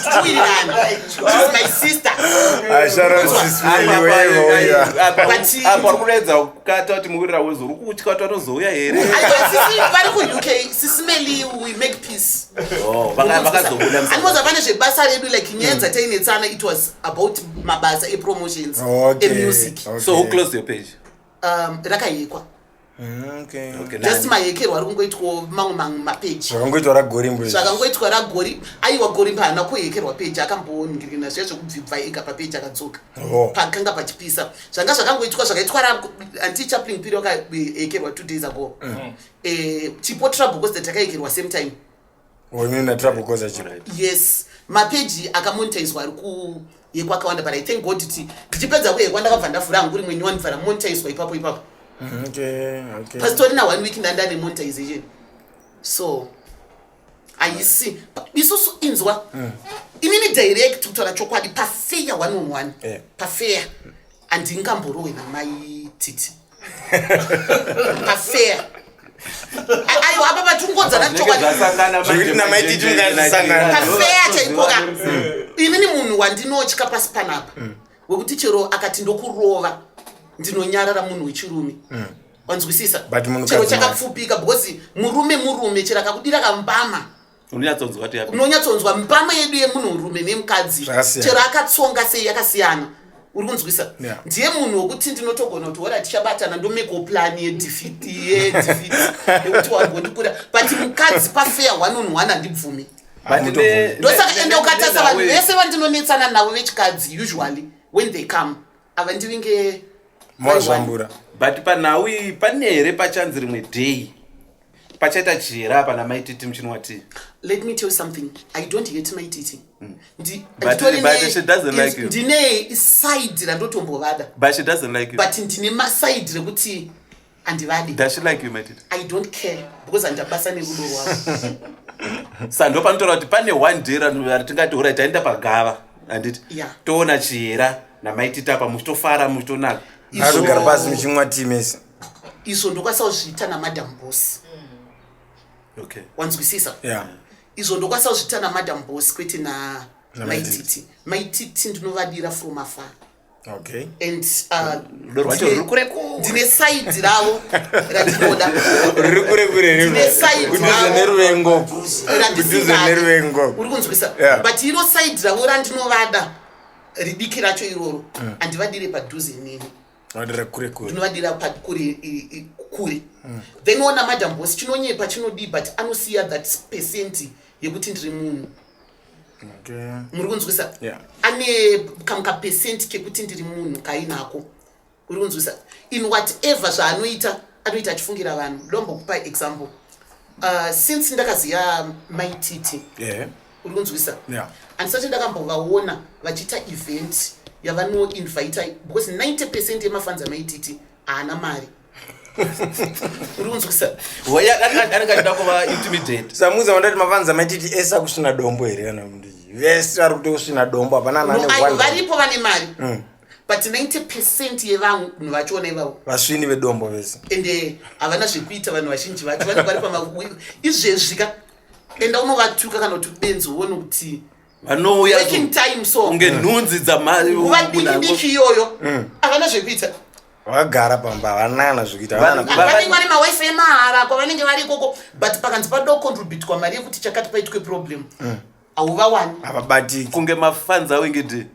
tiwirirana. She's my sister. Ashara sisimeli weva. Apa uri kuredza kukata kuti muwirira wezo uri kutya kuti vanozouya here? Aiwa, sisi vari kuUK, sisimeli, we make peace. Oh, vakazobuda. Andimoza pane zvebasa redu, like nyaya dzatainetsana, it was about mabasa epromotions emusic. So who closed your page? Rakahekwa. Okay, Just nani? mahekerwo ari kungoitwawo mamwe mamwe mapeji. Zvakangoitwa ragorimbo izvi. Zvakangoitwa ragori. Aiwa, gorimbo haana kuhekerwa peji, akamboningirina zviya zvekubvibva ega papeji akadzoka. Pakanga pachipisa zvanga zvakangoitwa zvakaitwa anti Chaplin piri wakahekerwa 2 days ago. Chipo Trouble Cause takahekerwa same time. Oh, imini natrouble cause achipo? Yes, mapeji akamonetizwa ari kuhekwa akawanda, but I thank God kuti ndichipedza kuhekwa ndakabva ndavhura hangu rimwe nyowani, bva ramonetizwa ipapo ipapo. Pasitori na one week ndandane monetization. So haisi isusu, inzwa inini direct kutaura chokwadi, pafeya one on one, pafeya handingamborohwe namai Titi pafeya. Aiwa, apa patingodzana Zvinenge chokwadi. zvasangana. Zvekuti namai Titi mungazvisangana. Pafeya chaipoka, inini munhu wandinotya pasi panapa wekuti chero akati ndokurova ndinonyarara, munhu wechirume, wanzwisisa? But munhukadzi Chero chakapfupika, because murume murume, chero akakudira kambama Unonyatsonzwa kuti yapi. Unonyatsonzwa mbama yedu yemunhurume nemukadzi. Zvakasiyana. Chero akatsonga sei, yakasiyana. Uri kunzwisa? Yeah. Ndiye munhu wekuti ndinotogona kuti ora tichabatana, ndomeko plan yedefeat yedefeat yekuti wambondikura, but mukadzi pafeya one on one handibvumi. But Ndosaka ende ukatarisa vanhu vese vandinonetsana navo vechikadzi, usually when they come havandivinge. Mozvambura. But panhau iyi pane here pachanzi rimwe day Pachaita chihera apa namaititi muchinwa tii. Let me tell you something, I don't hate Maititi. But she doesn't like you. Ndine side randotombovada. But she doesn't like you. But ndine maside rekuti handivadi. Does she like you, Maititi? I don't care because handabasa nerudo rwavo. Sa ndo panotaura kuti pane one day ratingati ora taenda pagava, handiti? Yeah. Toona Chihera namaititi apa muchitofara, muchitonaka. Atogara pasi muchimwa tii mese. Izvo ndokwanisa kuzviita naMadam Boss. Wanzwisisa? Yeah. Izvo ndokwanisa kuzviita naMadam Boss, kwete Namaititi. NaMaititi. Maititi ndinovadira from afar. And Rudo rwacho ruri kure kure. Ndine side ravo randinoda. Ruri kure kure. Ndine side Kudhuze ravo neruvengo. Kudhuze randisingadi. neruvengo. Uri kunzwisa? Yeah. But iro side ravo randinovada ridiki racho iroro, handivadire padhuze neni. Vadira kure kure. Ndinovadira pakure kure. Then ona Madam Boss, chinonyepa chinodii, but anosiya that percent yekuti ndiri munhu. Muri kunzwisa? Yeah. Ane kamwe kapercent kekuti ndiri munhu kainako. Uri kunzwisa? In whatever zvaanoita, anoita achifungira vanhu. Ndombokupa example. Since ndakaziya Maititi, uri kunzwisa? Yeah. Handisati ndakambovaona vachiita event yavanoinvita, because 90% yemafans aMaititi haana mari. Uri kunzwisa? Anenge achida kuva intimidate. Samuza vandati mafans aMaititi ese akusvina dombo here, kana kuti vese vari kutosvina dombo, hapana No, ane aiwa, one? Varipo vane mari, but 90% yevanhu vachona ivavo Vasvini vedombo vese. Ende havana zvekuita. Vanhu vazhinji vacho vanenge vari pama izvezvi ka, enda unovatuka kana kuti benzi, uone kuti Vanouya working time so kunge nhunzi. Nguva diki diki iyoyo havana zvekuita. Vakagara pamba, havana zvekuita, havana. Vanenge vane mawifi emahara kwavanenge vari ikoko, but pakanzi pada kucontributwa mari yekuti chakati paitwe problem, hauvawani. Havabatiki. Kunge mafans awingidi.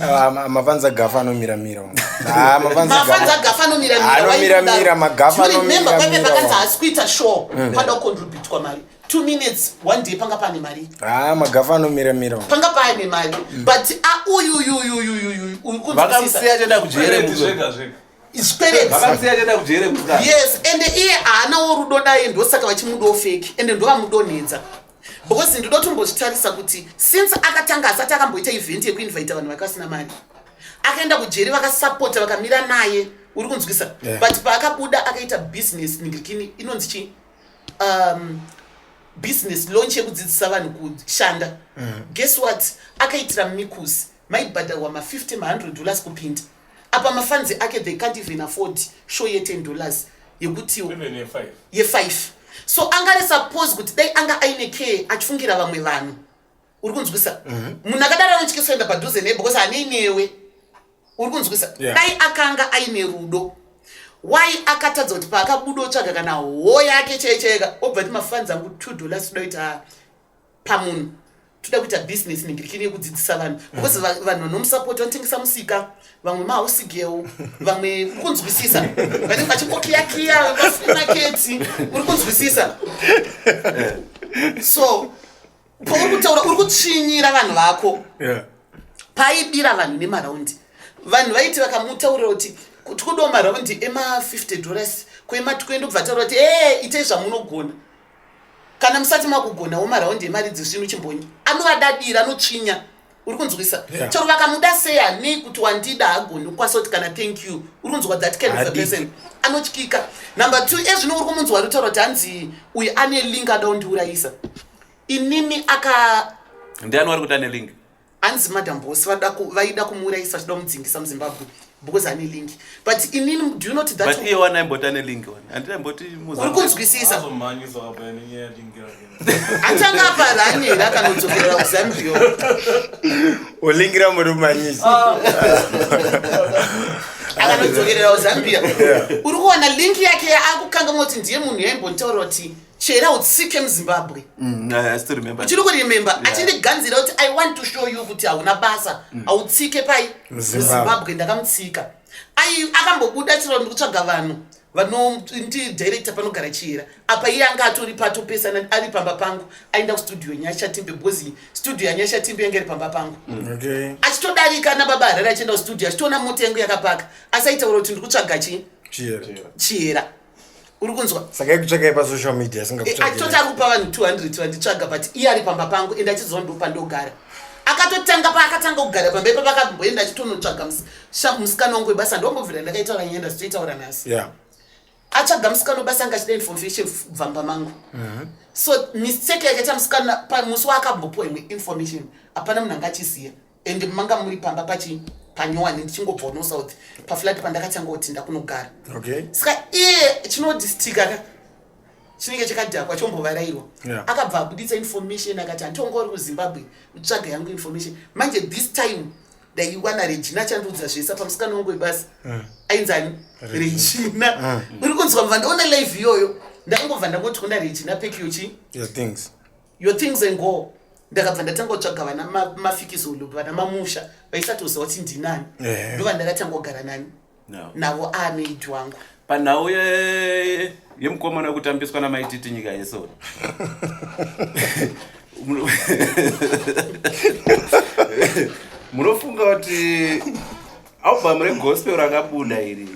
Ah, mafans agafa anomiramira. Ah, mafans Mafans agafa. agafa anomiramira. Anomiramira, magafa Remember anomiramira. kwaive pakanzi haasi kuita show, pada kucontributwa mari, 2 minutes, one day panga pane mari. Ah, magafa anomiramira. Panga paine mari, but ah, uyu uyu uyu uyu uyu uri kunzwisisa? Vakamusiya achienda kujere. Zvikwereti zvega zvega. Zvikwereti. Vakamusiya achienda kujere musikana. Yes, ende iye haanawo rudo naye, ndosaka vachimudawo fake, ende ndovamudonhedza, because ndoda kutombozvitarisa kuti since akatanga asati akamboita event yekuinvita vanhu vakasina mari. Akaenda kujeri, vakasapota, vakamira naye. Uri kunzwisa? Yeah. But paakabuda akaita business ningirikini inonzi chi business launch yekudzidzisa vanhu kushanda. Guess what, akaitira Mikus, maibhadharwa ma50, ma100 dollars kupinda. Apa mafans ake, they can't even afford show ye10 dollars yekuti Even ye5. Ye5. So angari suppose kuti dai anga aine care, achifungira vamwe vanhu. Uri kunzwisa? Munhu akadaro anotyisa kuenda padhuze naye because hanei newe. Uri kunzwisa? Yeah. Dai akanga aine rudo, why akatadza kuti paakabuda otsvaga kana ho yake chaichaika, obva ti mafans angu 2 dollars, toda kuita pamunhu, toda kuita business ningirikini yekudzidzisa vanhu, because vanhu vanomusapota vanotengesa musika, vamwe mahouse girl, vamwe, uri kunzwisisa, vanenge vachingokiyakiya pafree. Uri kunzwisisa? So pauri kutaura uri kutsvinyira vanhu vako. Paibira vanhu nemaraundi, vanhu vaiti vakamutaurira kuti tikudawo maraundi ema50 dollars, kwema20, obva taura kuti e itei zvamunogona, kana musati makugonawo maraundi emari dzisvinu chimbonyi. Anovadadira, anotsvinya. Uri kunzwisa? Yeah. Chero vakamuda sei, hanei kuti wandida, hagoni kukwanisa kuti kana thank you. Uri kunzwa? That kind of a Hadiki. person anotyika. Number two, ezvino uri kumunzwa ari kutaura kuti hanzi uyu ane link, ada kundiurayisa inini aka Ndiani wari kuti ane link? Hanzi Madam Boss vaida kumuurayisa, vachida kumudzingisa muZimbabwe because ane link. But inini, do you not that But iye wana aimboti ane link wani, handiti aimboti? Uri kunzwisisa? Azomhanyiswa apa nenyaya yelingi yake. Atanga aparani here akanodzokerera kuZambia? Olingira muri manyisi. Akanodzokerera kuZambia, uri kuwana link yake akukangamwa kuti ndiye munhu yaimbonitaura kuti chera utsike muZimbabwe. I still remember. Uchiri kuremember? Achindiganzira kuti I want to show you kuti hauna basa, hautsike pai. MuZimbabwe. MuZimbabwe ndakamutsika. Akambobuda chiro ndikutsvaga vanhu vanondidirector panogara Chihera apa. Iye anga atori patopesana ari pamba pangu, aenda kustudio Nyasha Timbe, because studio yaNyasha Timbe yange iri pamba pangu. Achitodarika nababa Harare achienda kustudio, achitoona mota yangu yakapaka, asi aitaura kuti ndikutsvaga chii? Chihera. Chihera. Uri kunzwa? Saka ikutsvakai pasocial media? Atoti Asingakutsvaki. ari kupa vanhu 200 vanditsvaga, but iye ari pamba pangu, ende achiziva ndo pandogara. Akatotanga paakatanga kugara pamba ipapo, akamboenda achitonotsvaga musikana wangu webasa. Ndombobvira ndakaitaura nyaya, ndazitoitaura nhasi. Atsvaga musikana webasa, anga achida information kubva mumba mangu. So mistake yakaita musikana, pamusi waakambopiwa imwe information, hapana munhu anga achiziva, and manga muri pamba pachi panyowani, ndichingobva no south paflat pandakatanga kuti ndakunogara. Saka iye chinodistika ka chinenge chakadhakwa, chombovarairwa. Akabva abuditsa information, akati handitonga uri kuZimbabwe, utsvaga yangu information. Manje this time ndaiwana Regina achandiudza zvese pamusikana wangu webasa ainzani Regina. Uri kunzwa? Mva ndaona live iyoyo, ndakangobva ndangoti kuna Regina, "Pack your chi Your things." "Your things and go." Ndakabva ndatanga kutsvaga vana Mafikizolo, vana Mamusha vaisatoziva kuti ndinani. Ndova ndakatanga kugara nani? No. Navo amaid wangu. Panhau yemukomana wekutambiswa naMaititi nyika yesoro, munofunga kuti album regospel rakabuda iri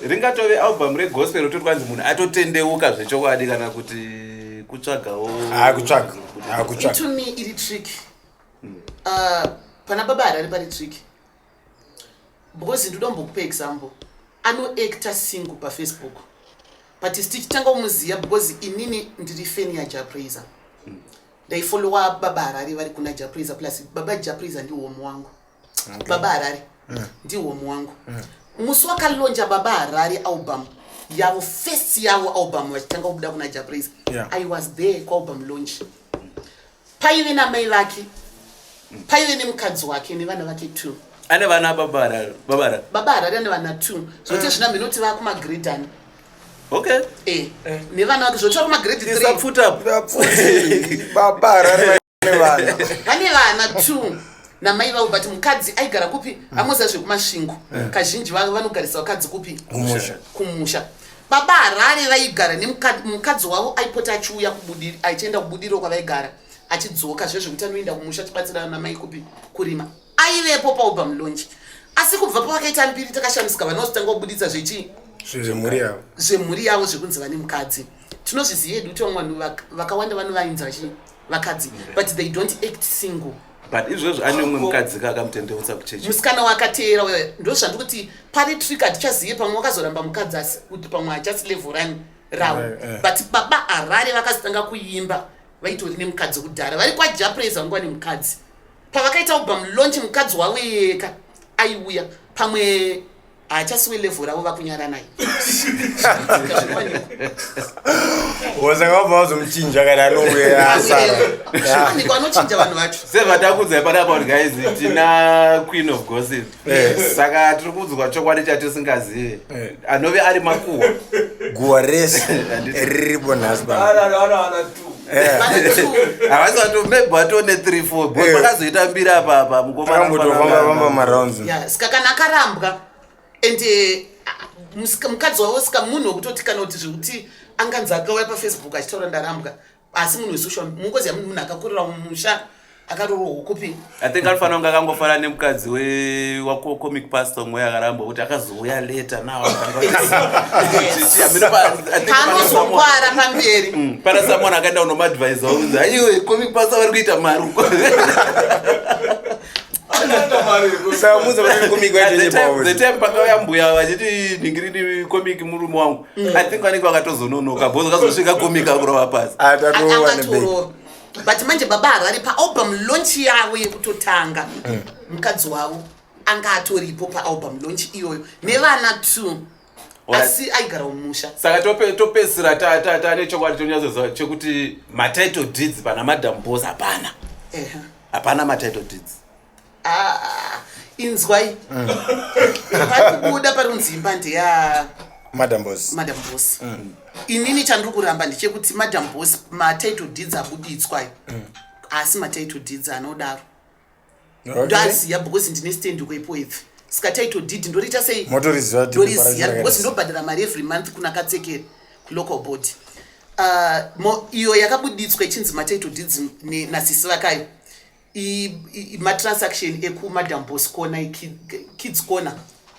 ringatove album regospel rototi kwanzi munhu atotendeuka zvechokwadi, kana kuti kutsvagawo? Ah, kutsvaga. Ah, kutsvaga. To me iri trick. Pana Baba Harare pari trick, because ndodombokupa example. Anoacta single paFacebook, but tichitanga kumuziva, because inini ndiri fan yaJah Prayzah, ndaifollowa Baba Harare vari kuna Jah Prayzah. Plus baba Jah Prayzah ndihomu wangu. Baba Harare ndihomu wangu. Musi wakalauncha Baba Harare album yavo, first yavo album, vachitanga kubuda kuna Jah Prayzah, I was there kualbum launch. Paive namai vake, paive nemukadzi wake nevana vake two. Ane vana Baba Harare, Baba Harare? Baba Harare ane vana two. Zvote zvina minoti vakumagrade ani. E nevana vake, zvotora kumagrade three. Isapfuta. Baba Harare vane vana? Vane vana two namai vavo, but mukadzi aigara kupi? Amoziva zvekuMasvingo, kazhinji vanogarisa vakadzi kupi? Kumusha. Kumusha. Baba Harare vaigara nemukadzi wavo, aipota achiuya achienda kuBudiriro kwavaigara, achidzoka zvezvekuti anoenda kumusha achibatsirana namai kupi? Kurima. Aivepo paalbum launch, asi kubva pavakaita mbiri takashamisika, vanozotanga kubuditsa zvechi Zvemhuri yavo. Zvemhuri yavo, zvekunzi vane mukadzi. Tinozviziva hedu kuti vamwe vanhu vakawanda vanovainza vachi vakadzi, but they don't act single. But izvozvo ane umwe mukadzi kaakamutendeutsa kuchechi. Musikana wakateera uyo, ndo zvandikuti pari trick. Hatichazive, pamwe wakazoramba mukadzi, asi kuti pamwe hachasi level rani ravo. But Baba Harare vakazotanga kuimba vaitori nemukadzi kudhara, vari kwaJah Prayzah, vanga vane mukadzi. Pavakaita album launch, mukadzi wavo yeka aiuya. Pamwe haachasiwe level ravo, vakunyara naye. Saka vabva vazomuchinja kana anouya asara. Zviwanikwa, anochinja vanhu vacho. Sevatakudzai panapa kuti guys, tina queen of gossip. Saka tiri kuudzwa chokwadi chatisingazive, anove ari makuhwa. Guwa rese riripo nhasi pano. Ana two. Vane two. Havasi vato, maybe vatone 3 4 because pakazoita mbiri apa apa mukomana Akambotofamba famba marounds. Ya, saka kana akarambwa and mukadzi wavo, sika munhu wekutoti kana kuti zvekuti anganzi akauya paFacebook achitaura ndarambwa, asi munhu wesocial, mungoziva munhu akakurira mumusha, akarorohwa kupi? I think anofanira kunge akangofanana nemukadzi wacomic pastor umwe akarambwa, kuti akazouya later now. Paanozongwara pamberi. Pana someone akaenda kunomuadvisa kunzi, "Aiwe, comic pastor vari kuita mari uko." Anoita mari yeko. Saka muza vane comic At the vacho. time pakauya mbuya vachiti nhingirini comic murume wangu, I think vanenge vakatozononoka because vakazosvika comic akurova pasi. Atatova nebeg. Angatorova, but manje Baba Harare paalbum launch yavo yekutotanga, mukadzi wavo anga atoripo paalbum launch iyoyo nevana two. Asi aigara mumusha. Saka topedzisira tane chokwadi tonyatsoziva chekuti matitle deeds pana Madam Boss hapana. Hapana matitle deeds. Ah, inzwai, pari kubuda pari kunzi imba ndeya Madam Boss. Madam Boss. Inini chandiri kuramba ndechekuti Madam Boss, matitle deeds abuditswa, asi matitle deeds anodaro. Ndoaziva because ndine stand kuEpworth, saka title deed ndoriita sei? Motoriziva kuti Ndoriziva kupara. Because ndobhadhara mari every month kuna Katsekere kulocal board. Iyo yakabuditswa ichinzi matitle deeds nasisi vakayo, matransaction ekuMadam Boss corner, Kids Corner.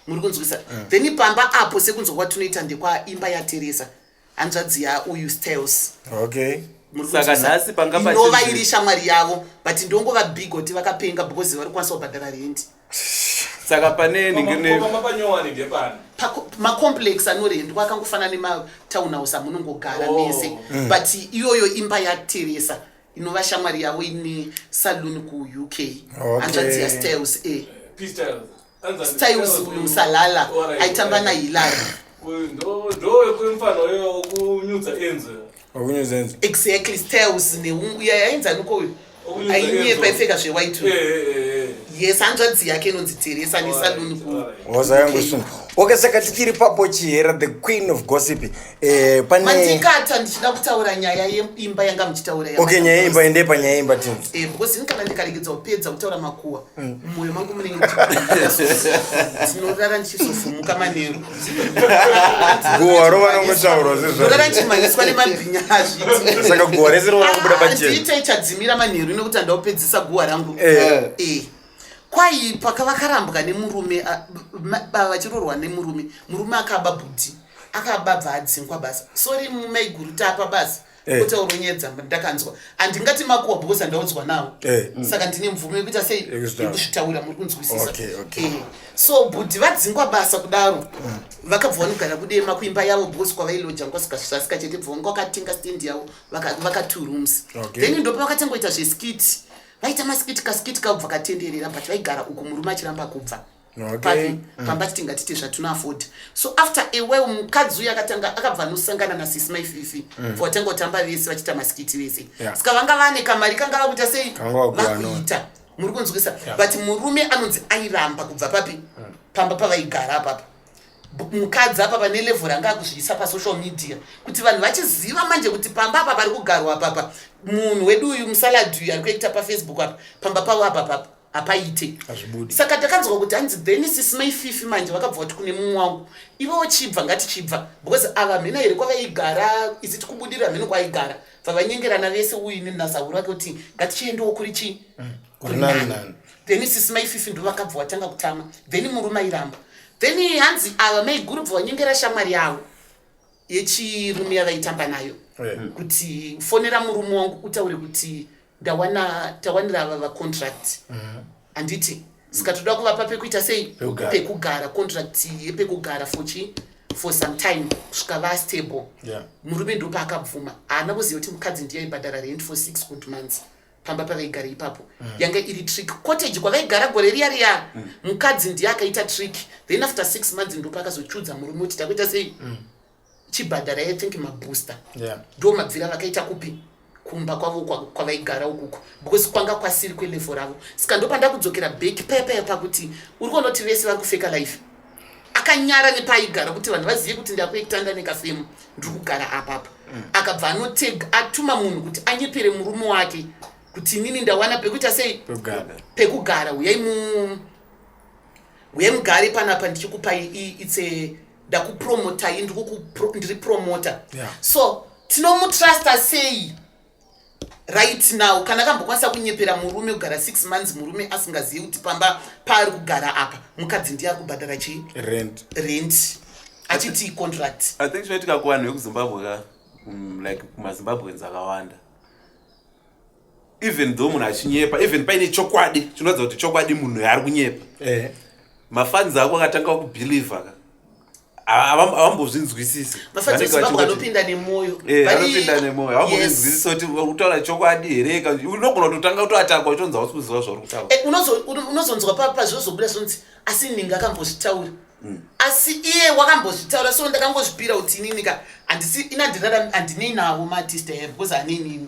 Muri kunzwisa? Then pamba apo, sekunzwa kwatinoita, ndekwaimba yaTeresa. Hanzvadzi yauyu Styles. Okay. Muri Saka kunzwisa? Nhasi panga Inova pachinzi- iri shamwari yavo, but ndongova big kuti vakapenga because vari kukwanisa kubhadhara rendi. Saka pane ningine Pamba panyowani ndepani? Macomplex anorendwa akangofanana nematownhouse amunongogara Oh. mese, but iyoyo imba yaTeresa, inova shamwari yavo ine saloon kuUK. Hanzvadzi yaStyles, e P Styles. Anzani Styles uyu Musalala aitamba naHillary. Uyu ndo wekumfana uyo wokunyudza Enzo. Wakunyuzenza. Exactly, Styles neuya yainzaniko uyu Okunyudza ainyepa Enzo. ipfeka zvewhite. Yes, hanzvadzi yake inonzi Teresa nesaluni ku Wazayangosunga. Okay, saka tichiri papo, Chihera, the queen of gossip, pane Mandikata ndichida kutaura nyaya yeimba yanga muchitaura. Okay, nyaya yeimba, ende panyaya yeimba tinzi. Because ini kana ndikaregedza kupedza kutaura makuwa, mumwoyo mangu munenge ndinorara ndichizovhumuka manheru. Guhwa rovanongotaurwa sezvo. Ndorara ndichimhanyiswa nemabhinya, azviti. Saka guhwa rese rova kubuda pachena. Ndiite chadzimira manheru nekuti handaupedzisa guhwa rangu. Kwai paka vakarambwa nemurume, vachiroorwa nemurume, murume akaba bhudhi, akaba, bva adzingwa basa. Sorry, maiguru, tapa basa. Kutaurwa nyaya dzamba ndakanzwa, handingati makuwa because handaudzwa nawo. Saka ndine mvumo yekuita sei? Yekuzvitaura. Yekuzvitaura, muri kunzwisisa? Okay. So bhudhi vadzingwa basa kudaro, vakabva vanogara kuDema kuimba yavo because kwavailoja ngwasikasvasika chete. Bva vanga vakatenga stand yavo, vaka two rooms. Then ndopa vakatangoita zveskit, vaita maskit, kaskit kabva katenderera, but vaigara uku, murume achiramba kubva papi pamba, titi ngatite zvatinoafforda. So after a while mukadzi uyu akatanga, akabva anosangana nasisi Maififi, vatanga kutamba vese, vachiita maskiti vese. Saka vanga vane kamari kanga vakuita sei? Kanga vakuwana. Vakuita, muri kunzwisa? But murume anonzi airamba kubva papi? Pamba pavaigara apapa. Mukadzi apa pane level ranga akuzviisa pasocial media kuti vanhu vachiziva manje kuti pamba apa pari kugarwa apapa, munhu wedu uyu musalad uyu ari kuita paFacebook apa, pamba pavo apa papa hapaite. Hazvibudi. Saka takanzwa kuti hanzi then sisi Maififi manje vakabva kuti kune mumwe wangu, ivowo chibva, ngatichibva, because ava mhena here kwavaigara, isiti kubudira mheno kwaigara, bva vanyengerana vese uyu nenasahuru vake kuti ngatichiendawo kuri chii? Kuri nani nani. Then sisi Maififi ndo vakabva vatanga kutama, then murume airamba. Then hanzi ava maiguru bva vanyengera shamwari yavo yechirume yavaitamba nayo kuti fonera murume wangu utaure kuti ndawana, tawanira ava vacontract, handiti? Saka toda kuvapa pekuita sei? Pekugara. Pekugara, contract yepekugara for chi for some time kusvika vastable. Murume ndopaakabvuma. Haana kuziva kuti mukadzi ndiye aibhadhara rent for 6 good months pamba pavaigara ipapo. Yanga iri trick. Cottage kwavaigara gore riya riya, mukadzi ndiye akaita trick. Then after 6 months ndopaakazochudza murume kuti takuita sei, chibhadhara, I think mabooster. Ndo mabvira vakaita kupi? Kumba kwavo kwavaigara ukuku, because kwanga kwasiri kwelevel ravo. Saka ndopanda kudzokera back paya paya pakuti uri kuona kuti vese vari kufeka life. Akanyara nepaaigara kuti vanhu vazive kuti ndakuitanda nekafemu, ndiri kugara apapa. Akabva anotega, atuma munhu kuti anyepere murume wake kuti inini ndawana pekuita sei? Pekugara. Pekugara, uyai mu uyai mugare panapa, ndichikupai its a ndakupromotai, ndiri promoter. So tinomutrusta sei right now kana akambokwanisa kunyepera murume kugara 6 months, murume asingazivi kuti pamba paari kugara apa mukadzi ndiye ari kubhadhara chii? Rent. Rent, achiti contract. I think chinoitika kuvanhu vekuZimbabwe ka, like kumaZimbabweans akawanda, even though munhu achinyepa, even paine chokwadi chinoratidza kuti chokwadi munhu ari kunyepa, mafans ako akatanga kubhilivha ka, havambozvinzwisisi. Mafans eZimbabwe anopinda nemwoyo. Anopinda nemwoyo, havambozvinzwisisi kuti uri kutaura chokwadi here. Unogona kutotanga kutoatakwa uchonzi hausi kuziva zvauri kutaura. Unozonzwa pazvozobuda zvonzi asi ninge akambozvitaura, asi iye wakambozvitaura. So ndakangozvipira kuti inini ka handisi inandirara, handinei navo maartist aya because hanei nini.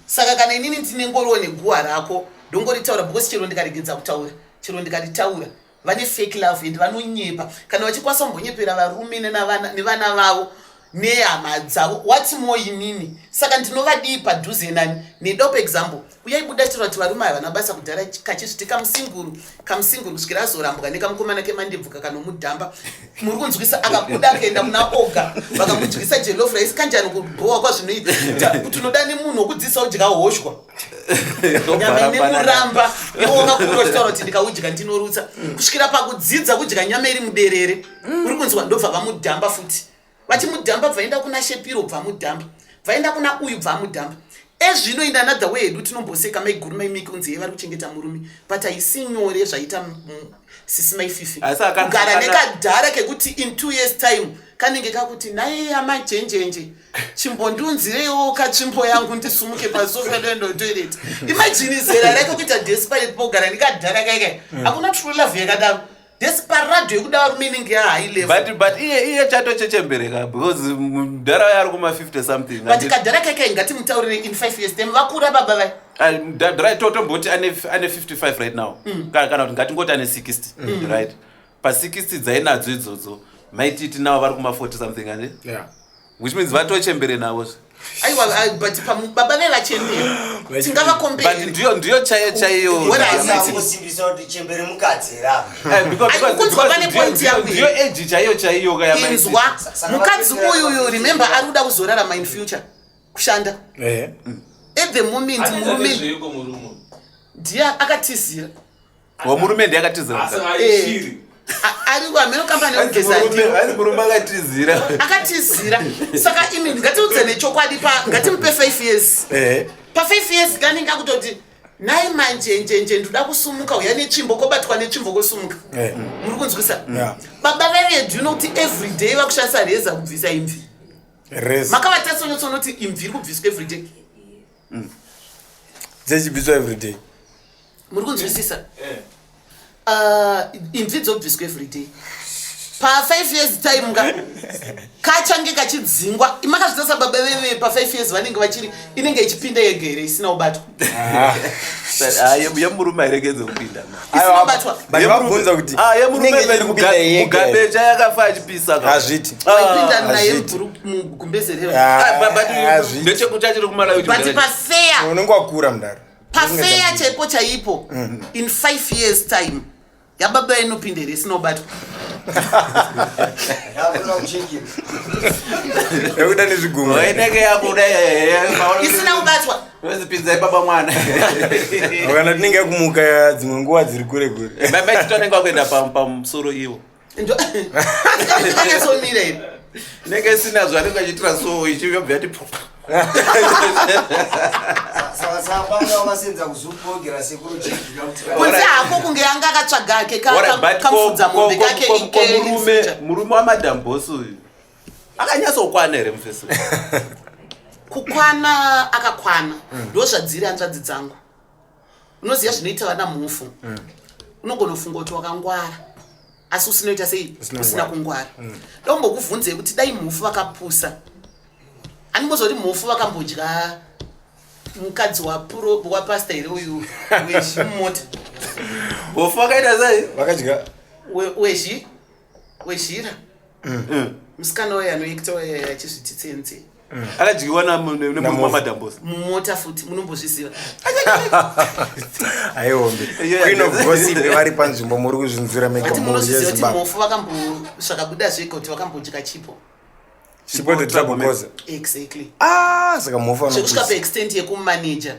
Saka kana inini ndine ngoriwo neguhwa rako, ndongoritaura because chero ndikaregedza kutaura, chero ndikaritaura, vane fake love and vanonyepa. Kana vachikwanisa kumbonyepera varume nevana vavo nehama dzavo, what more inini? Saka ndinovadii padhuze nani nedope example uyaibuda chitaura kuti varume havana basa kudhara, kachizviti kamusinguru kamusinguru kusvikira azorambwa nekamukomana kemandebvu kakanomudhamba, muri kunzwisa? Akabuda akaenda kuna oga, vakamudyisa jollof rice. Kanjani kubhowa kwazvinoita kuti unoda nemunhu wokudzidzisa kudya hoshwa, nyama ine muramba, iwo wakakura uchitaura kuti ndikaudya ndinorutsa, kusvikira pakudzidza kudya nyama iri muderere, uri kunzwa? Ndobva vamudhamba futi. Vachimudhamba, bvaenda kuna Shepiro, bvamudhamba, bvaenda kuna uyu, bvamudhamba. Ezvino in another way hedu tinomboseka maiguru maimiki kunzi ye vari kuchengeta murume, but haisi nyore zvaita sisi maififi Asi kugara nekadhara kekuti in 2 years time kanenge kakuti, "Nai amajenjenje, chimbondiunzireiwo katsvimbo yangu ndisumuke pasofa ndoenda kutoilet." Imagine zera rake kuita desperate pogara nekadhara kaikai. Hakuna true love yakadaro, desperado yekuda varume inenge yahigh level. But iye chatochechembereka because mudhara ari kuma 50 something. But kadhara kaikai, ngatimutaurire, in 5 years time vakura baba vai. Right, totomboti ane 55 right now. Kana kuti ngatingoti ane 60, right? Pa60 dzainadzo idzodzo, maititi navo vari kuma 40 something ane, which means vatochembere navo. Aiwa, but baba vevachembera But tingavakombere. Ndiyo chaiyo chaiyo. What I see. Kusimbisa kuti chembere mukadzi here apa? Ai, kunzwa pane point yangu. Ndiyo age chaiyo chaiyo ka yamaititi. Inzwa, mukadzi uyu, remember, ari kuda kuzorarama in future, kushanda. At the moment murume Nezveiko murume? Ndiye akatizira. Wamurume ndiye akatizira. Asi aishiri. Ari hameno kambani yekugeza ndiyo. Asi murume akatizira. Akatizira. Saka imi ngatiudze nechokwadi, pa ngatimupe 5 years. Pa5 years kanenge akutoti, "Nai manjenjenje, ndoda kusumuka, uya netsvimbo," kobatwa netsvimbo, kosumuka. Muri kunzwisa? Yeah. Baba vevedu nokuti everyday vakushandisa reza kubvisa imvi. Reza. Makavatasonyotsoona kuti imvi iri kubviswa everyday. Dzechibviswa everyday. Muri kunzwisisa? Eh. Imvi dzobviswa everyday. Pa5 years time ka kachange kachidzingwa. Makazvitarisa, baba veve pa5 years vanenge vachiri, inenge ichipinda yega here isina kubatwa? Ah, yemurume hairegedze kupinda. Isina kubatwa. But vabvunza kuti Ah, yemurume inenge ichiri kupinda yega here? Mugabe chayakafa achipisa ka. Hazviti. Waipinda naye Hazviti. mugumbeze reva. Ah, Ah, but hazviti. ndechekuti achiri kuMalawi. But pafair, Unenge wakura mudaro. pafair chaipo chaipo, in 5 years time yababa inopinda here isina kubatwa? Yakuda kuchekera. Yekuda nezvigumwe. Inenge yakuda. Isina kubatwa. Wezipinzai baba mwana. Kana tinenge yakumuka dzimwe nguva dziri kure kure. Maitito anenge akuenda pamusoro iwo. Kanyatsomira here? Inenge isina zvaanenge achiitira, so ichiyobva yati. Saka panga wakasenza kuzupogera sekuru chekira kuti Kunze hako kunge yanga akatsvaga ake Alright, but kamufudza mombe kake ike in murume future. Murume waMadam Boss uyu akanyatsokwana here mufesi? Kukwana akakwana, ndo zvadziri hanzvadzi dzangu. Unoziva zvinoita vana mhofu, unogona kufunga kuti wakangwara asi usinoita sei? Usina. Usina kungwara. Dombokuvhunzei kuti dai mhofu vakapusa, andimboziva kuti mhofu vakambodya mukadzi wapasta here uyu wezhi mumota? Mhofu vakaita sei? Vakadya. Wezhi, wezhira, musikana uyo anoekta uyo achizviti tsenze. Akadyiwa nemurume Namhofu. waMadam Boss. Mumota futi, munombozviziva? Aihombe. Yeah. Queen of Gossip vari panzvimbo, muri kuzvinzwira mega. Ati Mhuri munozviziva kuti yeZimbabwe. mhofu vakambosvakabuda zvega kuti vakambodya Chipo. Chipo the Trouble Causer. Exactly. Ah, saka mhofu Zvekusvika anopusa. paextent yekumaneja.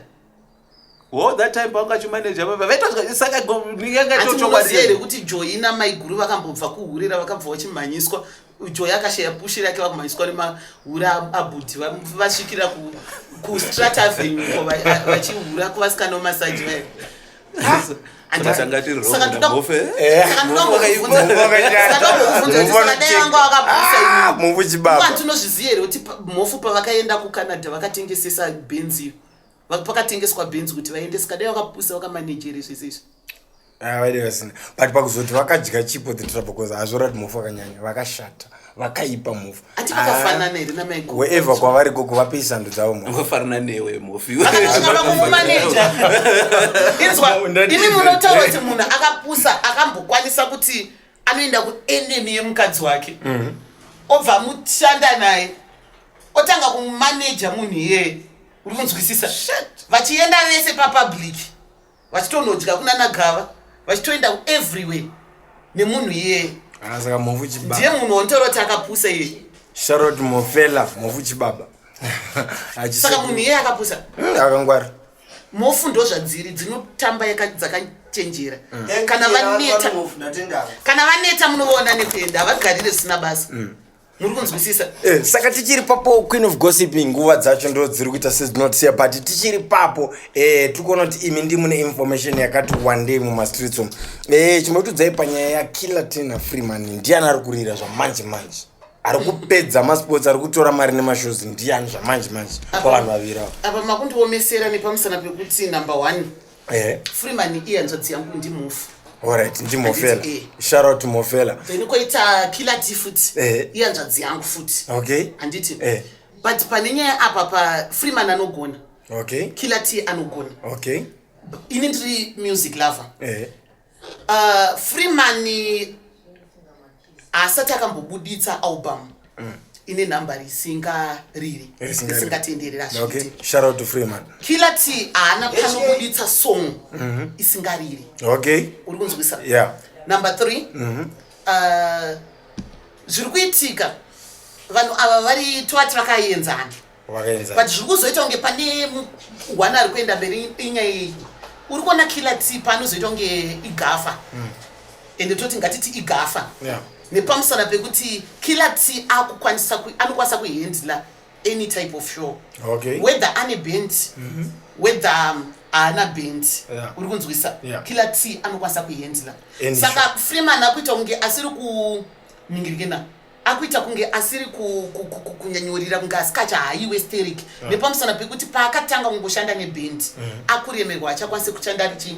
Wo that time paungachimaneja vaitwa, saka Ati munoziva here kuti Joyi namaiguru vakambobva kuhurira, vakabva vachimhanyiswa? Joyi akashaya pushi rake, vakumhanyiswa nemahura abhudhi, vasvikira kuStrat Avenue ko, vachihura kuvasikana vemasaji vaya. Saka Saka Eh. saka ndinombokubvunza kuti saka dai vanga vakapusa Ah, imi mhofu chibaba. Tinozviziva here kuti mhofu pavakaenda kuCanada vakatengesesa bhenzi, pakatengeswa bhenzi kuti vaende? Saka dai vakapusa, vakamanejere zvese izvi? Ah, vaide vasina, but pakuzoti vakadya Chipo the Trouble Causer, hazvorati mhofu vakanyanya, vakashata, vakaipa mhofu. Ati vakafanana here namaiguru? Wherever kwavari koko, vapei sando dzavo mhofu. Ungafanana newe mhofi. Vakatosvika pakumumaneja. Inzwa, Ndati- imi munotaura kuti munhu akapusa akambokwanisa kuti anoenda kuenemy yemukadzi wake, obva mushanda naye, otanga kumumaneja munhu iyeye, uri kunzwisisa? Vachienda vese papublic, vachitonodya kunana gava, vachitoenda everywhere nemunhu iyeye. Ah, saka mhofu chibaba. Ndiye munhu wanotaura kuti akapusa iyeye. Charlotte Mofela, mhofu chibaba. Saka munhu iyeye akapusa? Akangwara. Mhofu ndo zvadziri, dzinotamba dzakachenjera. Kana vaneta, Ndatendaka. kana vaneta munovaona nekuenda, havagarire zvisina basa. Muri kunzwisisa? Saka tichiri papo, Queen of Gossip, nguva dzacho ndo dziri kuita sedzinotiya, but tichiri papo, tiri kuona kuti imi ndimune information yakati wandei mumastreets umu. Chimbotiudzai panyaya yaKiller T naFreeman, ndiani ari kurira zvamanje manje, ari kupedza masports, ari kutora mari nemashows, ndiani zvamanje manje pavanhu vaviri ava? Apa makundiomesera nepamusana pekuti number one, Freeman ihanzvadzi yangu, ndimufu. Alright, ndimofela. Handiti, eh. Shout out to Mofela. Then koita Killer T futi, ihanzvadzi yangu futi. Handiti? But pane nyaya apa, paFreeman anogona, Killer T anogona. Ini ndiri music lover. Freeman haasati akambobuditsa album ine nhamba risingariri, Risingariri. risingatenderera. Zviite. Shout out to Freeman. Killer T haana panobuditsa song isingariri. Uri kunzwisa? Yeah. Number three, zviri kuitika, vanhu ava vari tovati vakaenzana. Vakaenzana. But zviri kuzoita kunge pane one ari kuenda mberi inyaya iyi. Uri kuona Killer T paanozoita kunge igafa, ende toti ngatiti igafa nepamusana pekuti Killer T akukwanisa anokwanisa kuhandla any type of show, whether ane band, whether haana band. Uri kunzwisa? Yeah. Killer T anokwanisa kuhandla. Any. Saka Freeman akuita kunge asiri kuningirikena, akuita kunge asiri kunyanyorira, kunge asikacha haiwe sterek, nepamusana pekuti paakatanga kungoshanda neband, akuremerwa, achakwanisi kushanda ari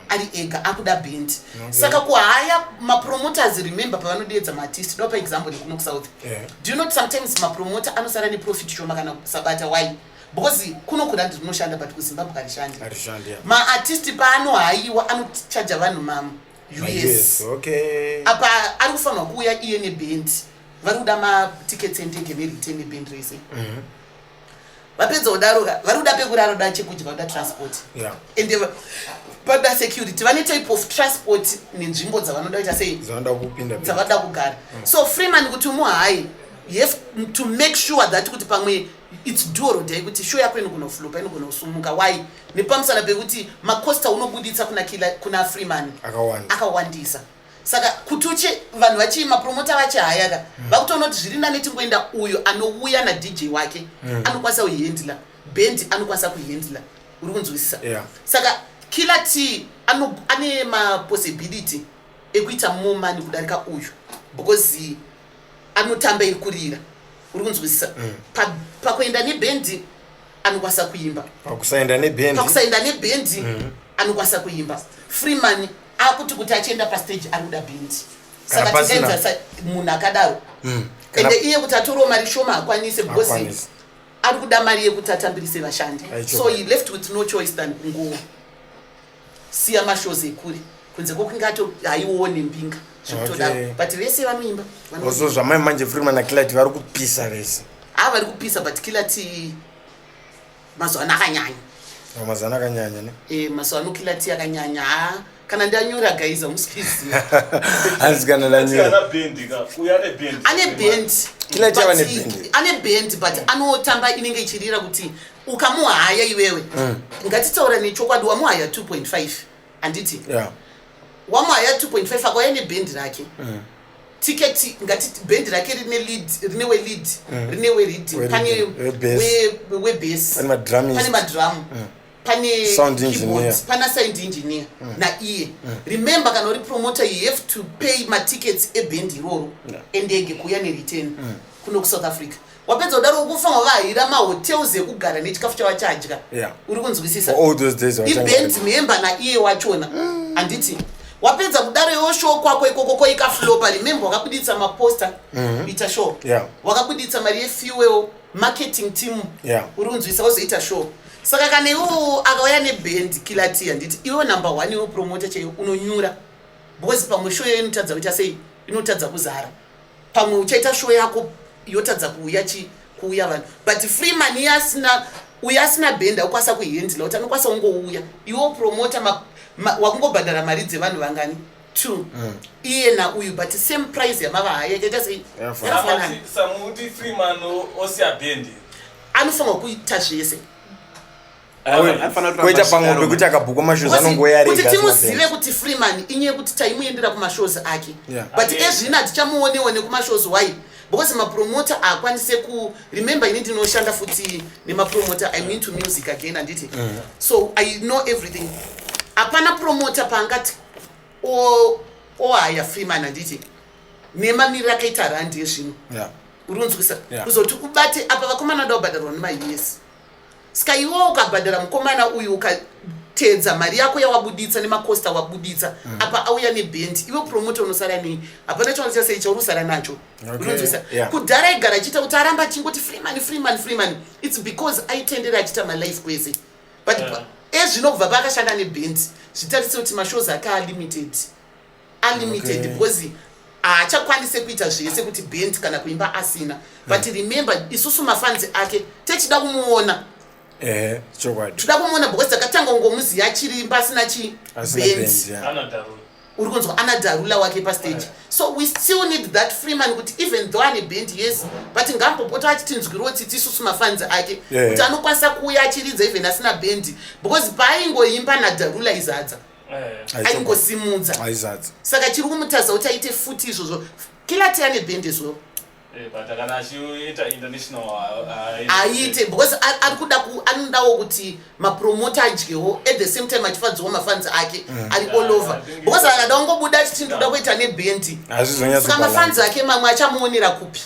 ari ega, akuda band. Saka kuhaya mapromoters, remember pavanodedza maartist, ndopa example nekuno kuSouth. Do you know sometimes mapromoter anosara neprofit shoma kana kusabata? Why? Because kuno kurandi rinoshanda, but kuZimbabwe harishandi. Harishandi, yeah. Maartist paanohayiwa anochaja vanhu mam US. Yes, okay. Apa ari kufanirwa kuuya iye nebhendi, vari kuda matickets endege nereturn nebhendi rese. Vapedza kudaro ka, vari kuda pekurara, kuda chekudya, kuda transport, ende vada security, vane type of transport nenzvimbo dzavanoda kuita sei? Dzavanoda kupinda. Dzavanoda kugara. So Freeman kuti umuhayi, you have to make sure that kuti pamwe it's do or die, kuti show yako inogona kuflopa, inogona kusumuka. Why? Nepamusana pekuti macosts aunobuditsa kuna Freeman Akawanda. akawandisa. Saka kuti uche vanhu vachi mapromota vachihayaka, vakutoona kuti zviri nane tingoenda uyo anouya naDJ wake, anokwanisa kuhandla bhendi, anokwanisa kuhandla. Uri kunzwisisa? Yeah. Saka Killer T ane mapossibility ekuita more money kudarika uyu because anotamba iri kurira. Uri kunzwisisa? Pakuenda nebhendi anokwanisa kuimba. Pakusaenda nebhendi. Pakusaenda nebhendi anokwanisa kuimba. Freeman akuti kuti achienda pastage ari kuda bhendi. Kana Saka pasina. tingaenzanisa munhu akadaro, Kana ende iye kuti atorewo mari shoma hakwanise because Hakwanisi. ari kuda mari yekuti atambirise vashandi. Aicho. So he left with no choice than kungosiya mashows ekure, kunze kwokunge ato haiwowo nembinga zvekutodaro. But vese vanoimba, vanoimba. So zvamai manje, Freeman naKiller T vari kupisa vese. Ha, vari kupisa, but Killer T mazuva ano akanyanya. Mazana akanyanya ne. Mazuva ano Killer T akanyanya. Ha, kana ndanyura guys, hamusikuiziva. Hanzi kana ndanyura. Ana bhendi ka, uyu ane bhendi. Ane bhendi. Killer T ava nebhendi. Ane bhendi, but anotamba inenge ichirira. Kuti ukamuhaya iwewe, ngatitaura nechokwadi, wamuhaya 2.5, handiti? Yeah. Wamuhaya 2.5, akauya nebhendi rake, tiketi, ngati bhendi rake rine lead, rine welead, rine wereading, pane webass. Webass, Pane madrumist. Pane madrum, pane Sound keyboard, engineer. Pana sound engineer naiye. Remember, kana uri promoter, you have to pay matickets ebhendi iroro endege kuuya nereturn kuno kuSouth Africa. Wapedza kudaro, ukufanwa vahira mahotels ekugara nechikafu chavachadya. Uri kunzwisisa? For all those days vachanga. Iband member naiye wachona, handiti? Wapedza kudaro, iwo show kwako ikoko koikaflopa, remember wakabuditsa maposter kuita show, wakabuditsa mari yefuel, marketing team. Uri kunzwisa? Wozoita show. Saka kana iwo akauya neband Killer T, handiti iwo number one, iwo promoter chaiyo unonyura, because pamwe show iyo inotadza kuita sei, inotadza kuzara. Pamwe uchaita show yako yotadza kuuya chi kuuya vanhu. But Freeman iye asina, uyo asina bhendi, akukwanisa kuhandla kuti anokwanisa kungouya. Iwo promoter wakungobhadhara mari dzevanhu vangani? Two, iye nauyu, but same price yamava haya yakaita sei? Yakafanana. Yakafanana. Samuti Freeman osiya bhendi. Anofanirwa kuita zvese. Anofanira kuramba Koita pamwe achidaro. pekuti akabhukwa mashows anongoya Kuti rega asina timuzive band. kuti Freeman inyaya yekuti taimuendera kumashows ake, but ezvino hatichamuonewo nekumashows. Why? Because mapromota haakwanise ku, remember, ini ndinoshanda futi nemapromota. I'm into music again, handiti? So I know everything. Hapana promoter paangati ohaya Freeman, handiti, nemamiriro akaita randi yezvino. Uri kunzwisa? Yeah. Kuzoti ubate apa vakomana da kubhadharwa nemaUS, saka iwewo ukabhadhara mukomana uyu, ukateedza mari yako yawabuditsa nemacosta wabuditsa, apa auya nebhendi, iwe promoter unosara nei? Hapana chaunoita sei chauri kusara nacho. Uri kunzwisa? Yeah. Kudhara aigara achiita kuti aramba achingoti Freeman, Freeman, Freeman. It's because aitendera achiita malife kwese, but ezvino kubva paakashanda nebhendi, zvitarise kuti mashows ake alimited, unlimited, because haachakwanise kuita zvese kuti band kana kuimba asina. But remember, isusu mafans ake techida kumuona. Ehe, chokwadi. Toda kumuona because takatanga kungomuziva achirimba asina chi Asina band. band, yeah. Anadarula. Uri kunzwa? Ana Dharula wake pastage. So we still need that Freeman, kuti even though ane band, yes, but ngambopota achitinzwirawo tsitsi isusu mafans ake, kuti anokwanisa kuuya achiridza even asina bhendi, because paaingoimba naDharula izadza, aingosimudza. Aizadza. Saka chiri kumutadza kuti aite futi izvozvo, Killer T ane bhendi as well. But kana achiita international Aite, because ari kuda anodawo kuti mapromota adyewo, at the same time achifadzawo mafans ake ari all over, I think because akada kungobuda achiti ndoda kuita nebhendi, Hazvizonyatso saka mafans ake mamwe achamuonera kupi?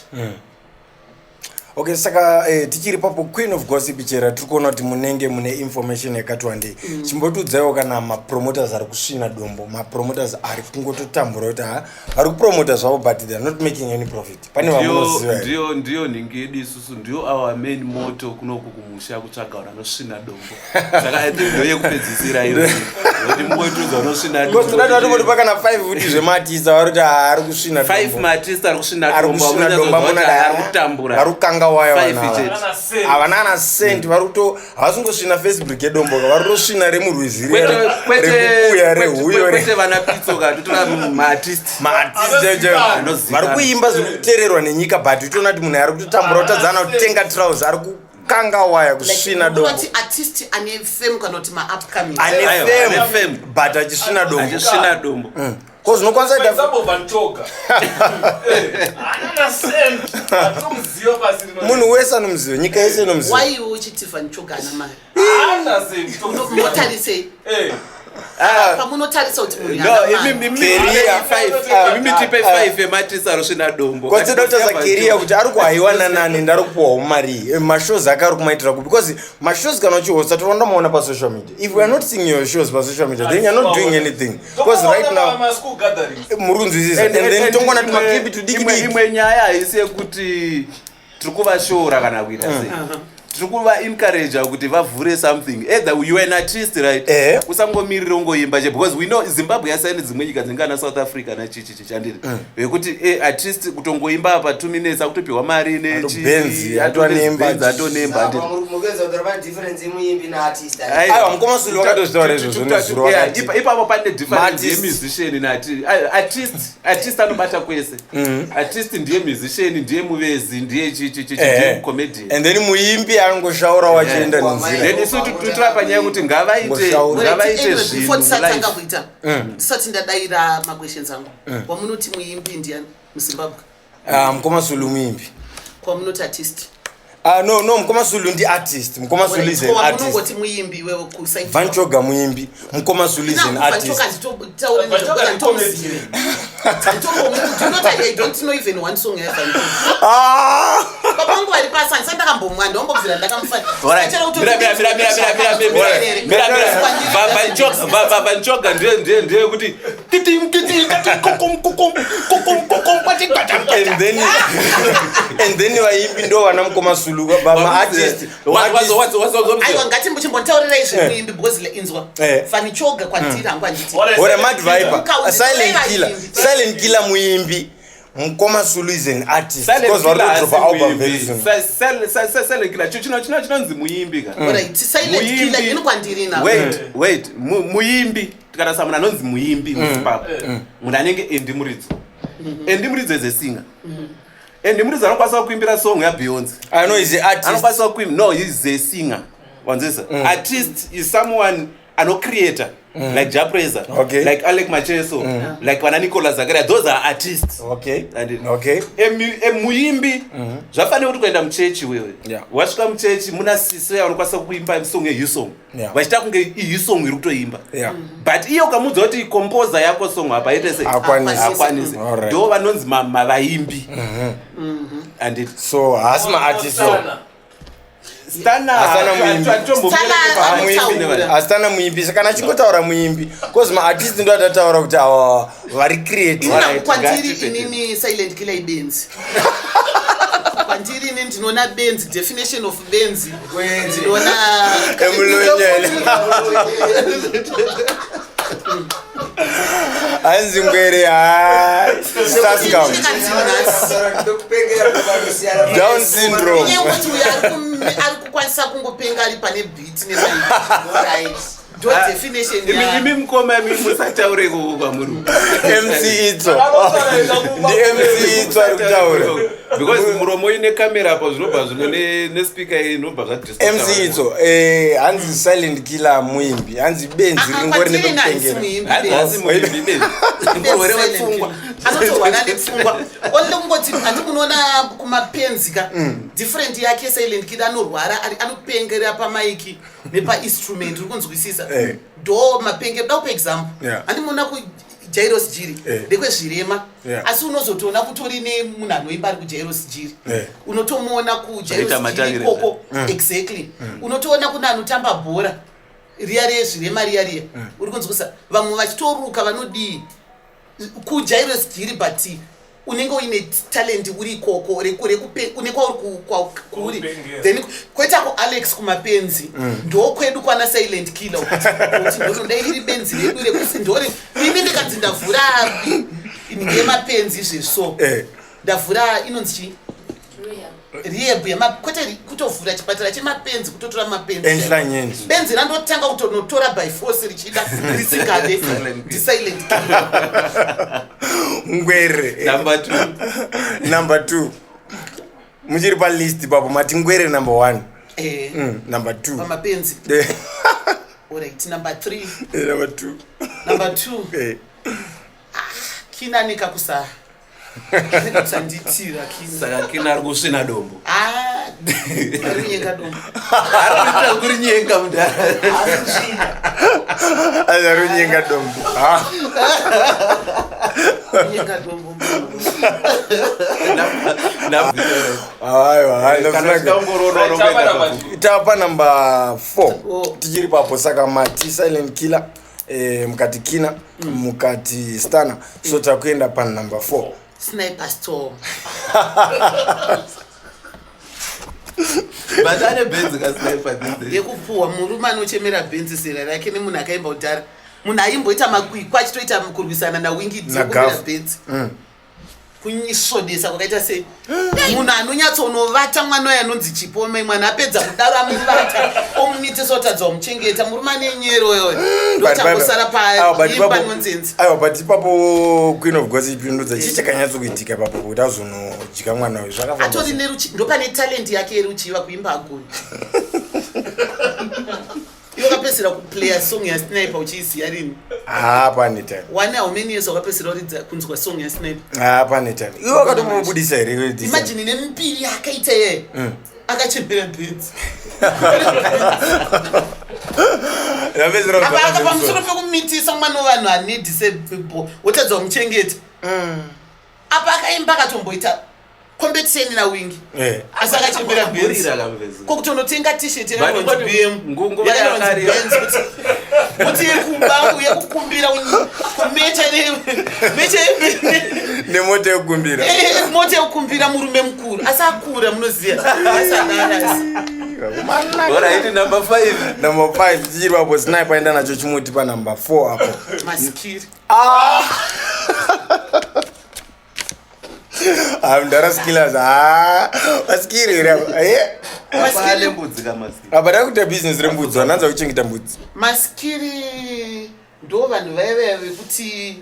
Okay, saka tichiri papo, Queen of Gossip chera, tiri kuona kuti munenge mune information yakati wandei. Chimbotiudzaiwo kana mapromoters ari kusvina dombo, mapromoters ari kungototambura kuti ha, vari kupromota zvavo but they are not making any profit. Pane vamunoziva here? Ndiyo nhingi yedu isusu, ndiyo our main motto kunoku kumusha, kutsvaga vanhu vanosvina dombo. Saka I think ndo yekupedzisira iyo, kuti mungotiudza unosvina. Because toda tatomboti pakana 5 kuti zvemaartist vari kuti ha, ari kusvina 5 dombo. maartist ari kusvina Ari dombo. kusvina dombo. Amunonyatsoziva kuti ari kutambura. Vari kukanga waya. Five Vanhu ava. chete. Kana cent. Havana kana cent. Vari kuto havasingosvina Facebook yedombo ka, vari kutosvina remurwizi, rekukuya, rehuyo. Kwete vana pitso ka, totora maartist. Maartist Anozikanwa. vari kuimba zviri kuteererwa nenyika, but utoona kuti munhu ari kutotambura, kutadzana kutenga trouser, ari kukanga waya, kusvina dombo. Kuti artist ane fame kana kuti maupcoming? Ane Aiwa, ane fame fame. but achisvina dombo. Achisvina dombo. Ko zvinokwanisa For kuita example, Van Choga. Haana cent. Atomuziva pasi rino. Munhu wese anomuziva, nyika yese inomuziva. Why iwe uchiti Van Choga ana mari? Haana cent. Tomuziva. Motarisei? Pamunotarisa kuti munhu No, ana mari. Career. Imimi tipe 5 emaartist arosvina dombo. Kwatida kutaza career kuti ari kuhaiwa nanani, ndari kupuwawo mari, mashows ake ari kumaitira ku, because mashows kana uchihosta toronda maona pasocial media. If we are not seeing your shows pasocial media, then you're not doing anything, because right now Ma school gatherings. muri kunzwisisa? And then tongona tumaklipi tudiki diki. Imwe nyaya haisi yekuti tiri kuvashora kana kuita sei, tiri kuvaencouragea kuti vavhure something. Either you are an artist, right? Usangomirira ungoimba che, because we know Zimbabwe yasiyana nedzimwe nyika dzingana South Africa nachichichi chandiri vekuti artist kutongoimba apa 2 minutes akutopiwa mari. Atobenzi, atonemba. Atonemba, handiti? Mukuedza kuti pane difference yemuimbi naartist? Aiwa, mukoma Sulu vakatozvitaura izvozvo nezuro, vakati Ipapo pane difference Maartist. yemusician naartist. Artist anobata kwese. Artist ndiye musician, ndiye muvezi, ndiye chichichi, ndiye comedian. And then muimbi angoshaura wachienda nenzira. Then isu totora panyaya yekuti ngavaite Ngoshaura. ngavaite Anyway, before zvinhu tisatanga mulife. kuita, tisati ndadayira maquestions angu, wamunoti muimbi ndiani muZimbabwe? Ah, mukoma Sulu muimbi. Kwamunoti artist? Ah, no, mukoma Sulu ndi artist. Mukoma Sulu is an artist. Wamunongoti muimbi iwewe? Van Choga muimbi, mukoma Sulu is an artist. Van Choga ndi comedian. I don't know even one song yaVan Choga. Ah! Baba vangu vari pasi, handisati ndakambomwa, ndombobvira. Alright. Mira, mira, mira, mira, mira, mira, mira, mira, mira. Van Choga ndiye kuti titim, titim, tati, kukum, kukum, kukum, kukum, kwati, kwatam, kwatam. And then vaimbi ndo vana mukoma Sulu, maartist. Aiwa, ngatimbochimbotaurirai zvemuimbi, because inzwa. Van Choga kwandiri hangu handiti. Ora Mad Viper. Silent Killer. Vaimbi. Silent Killer muimbi, mukoma Sulu is an artist, Silent because vari Killer kudropa hasi album muimbi. very soon. Silent Killer, chinonzi muimbi ka. Alright, Silent Muimbi. Killer ini kwandiri na Wait, wait. Muimbi, tikarasa munhu anonzi muimbi muZimbabwe, munhu anenge Andy Muridzo. Andy Muridzo is a singer. Andy Muridzo anokwanisa kuimbira song yaBeyonce. I know he's an artist. Anokwanisa kuimba. No, he's a singer, wanzisa? Artist is someone anocreata like Japreza, like Alec Macheso, like vana Nicolas Zakaria. Those are artists. And Muimbi zvafanira kuti kuenda muchechi wewe, wasvika muchechi muna sisi vanokwanisa kuimba song yeHillsong, vachiita kunge iHillsong iri kutoimba, but iye ukamudza kuti composer yako song apa ite sei? Hakwanisi. Hakwanisi. Ndo vanonzi mavaimbi and So haasi maartist. Stana. Asana muimbi. Stana anotaura. Asitana muimbi, saka kana achingotaura muimbi, cause maartist ndo atataura kuti awa vari creative. Inina Alright, kwandiri ngatipete. inini Silent Killer ibenzi kwandiri. Ini ndinoona benzi, definition of benzi ndinoona Emulonyeni. Hanzi ngwere, ha, sascam. Down syndrome. Kuti uyo ari kukwanisa kungopenga ari pane beat nemic, ndo definition ya Imi mukoma, imi musataure ikoko kwamuri. MC Itso, ndi MC Itso ari kutaura. Because muromo ine kamera apa, zvinobva zvino nespeaker inobva. MC Itso, hanzi Silent Killer muimbi, hanzi benzi Ah, ah, ringori kwandiri nepekutengera. haisi muimbi. Hanzi muimbi benzi, murwere wepfungwa. Anotorwara nepfungwa, only kungoti handi munoona kumapenzi ka different yake. Silent Killer anorwara, anopengera pamaiki nepainstrument, uri kunzwisisa? Eh. Ndo mapengero. Da kupa example, handi munoona kuJairos Jiri ndekwezvirema, asi unozotoona kutori nemunhu anoimba ari kuJairos Jiri. Unotomuona kuJairos Zvaita Jiri matangire. ikoko, exactly. Unotoona kuna anotamba bhora riya rezvirema riya riya, uri kunzwisa? Vamwe vachitoruka vanodii kuJairos Jiri, but unenge uine talent uri ikoko une kwauri kuri. Kupengera. Then koita kuAlex kumapenzi, ndokwedu kwana Silent Killer, kuti ndodai iri benzi redu rekuti ndori. Ini ndikanzi ndavhura ngemapenzi izvezvo, ndavhura inonzi chii, rehab kwete kutovhura chipatara chemapenzi, kutotora mapenzi. Enhlanyeni. Benzi randotanga kutonotora by force, richida risingade, ndiSilent Killer. Ngwere. Number two. Number two, muchiri palist papo, mati ngwere number one. Number two. Pamapenzi. Alright, number three. Number two. Number two. Kina nekakusa kusanditira Kina. Saka Kina ari kusvina dombo. Ah, ari kunyenga dombo. Ari kuitira kurinyenga mudhara. Ari kunyenga dombo. Ah. Kunyenga dombo. Aiwa. Kana uchida ongorora. Tapa number four. Oh. Tichiri papo, saka mati Silent Killer, mukati Kina, mukati Stana, so takuenda panumber four. Sniper Storm. But ane benzi kaSniper these days. Yekupuhwa murume anochemera bhenzi zera rake nemunhu akaimba kudhara, munhu aimboita makwikwi achitoita kurwisana naWingi NaGaff. dzekumbira bhenzi, kunyisvodesa kwakaita sei, munhu anonyatsonovata mwana uyo anonzi Chipo, mai mwana apedza kudaro amuvata omunitisa otadza kumuchengeta, murume ane nyero iyoyo, ndochangosara paimba nonsense. Aiwa, but ipapo Queen of Gossip indudza chii chakanyatsokuitika ipapo kuti azonodya mwana uyu? Zvakafamba Atori sei? neruchi, ndopane talent yake yeruchiva, kuimba agoni. Iwe wakapedzisira kuplaya song yaSniper uchiiziya rini? Ah, pane time. One how many years wakapedzisira uridza kunzwa song yaSniper? Ah, pane time. Iwe wakatombobudisa here this time? Imagine nemipiri yakaita yeye, akachembera bhenzi. Yapedzisira Apa kuzwa aka pamusoro pamusoro. pekumitisa mwana wevanhu ane disable, wotadza kumuchengeta. Apa akaimba, akatomboita competition naWingi, asi akachembera bhenzi. Kurira kamvezi. Kokutonotenga t-shirt But yakanzi BM, nguva yakanzi yakarira. Benz, kuti yekuba yekukumbira kumecha mecha. Nemota yekukumbira. Mota yekukumbira, murume mukuru asi akura, munoziva, asadara. Alright, number five. Number five, tichiri papo, Sniper enda nacho chimuti panumber four apo. Maskiri. Ah, mudhara Skillers, ha, maskiri here apa? Pane mbudzi kaMaskiri. Apa takuita business rembudzi, vananza kuchengeta mbudzi. Maskiri ndo vanhu vaiva vekuti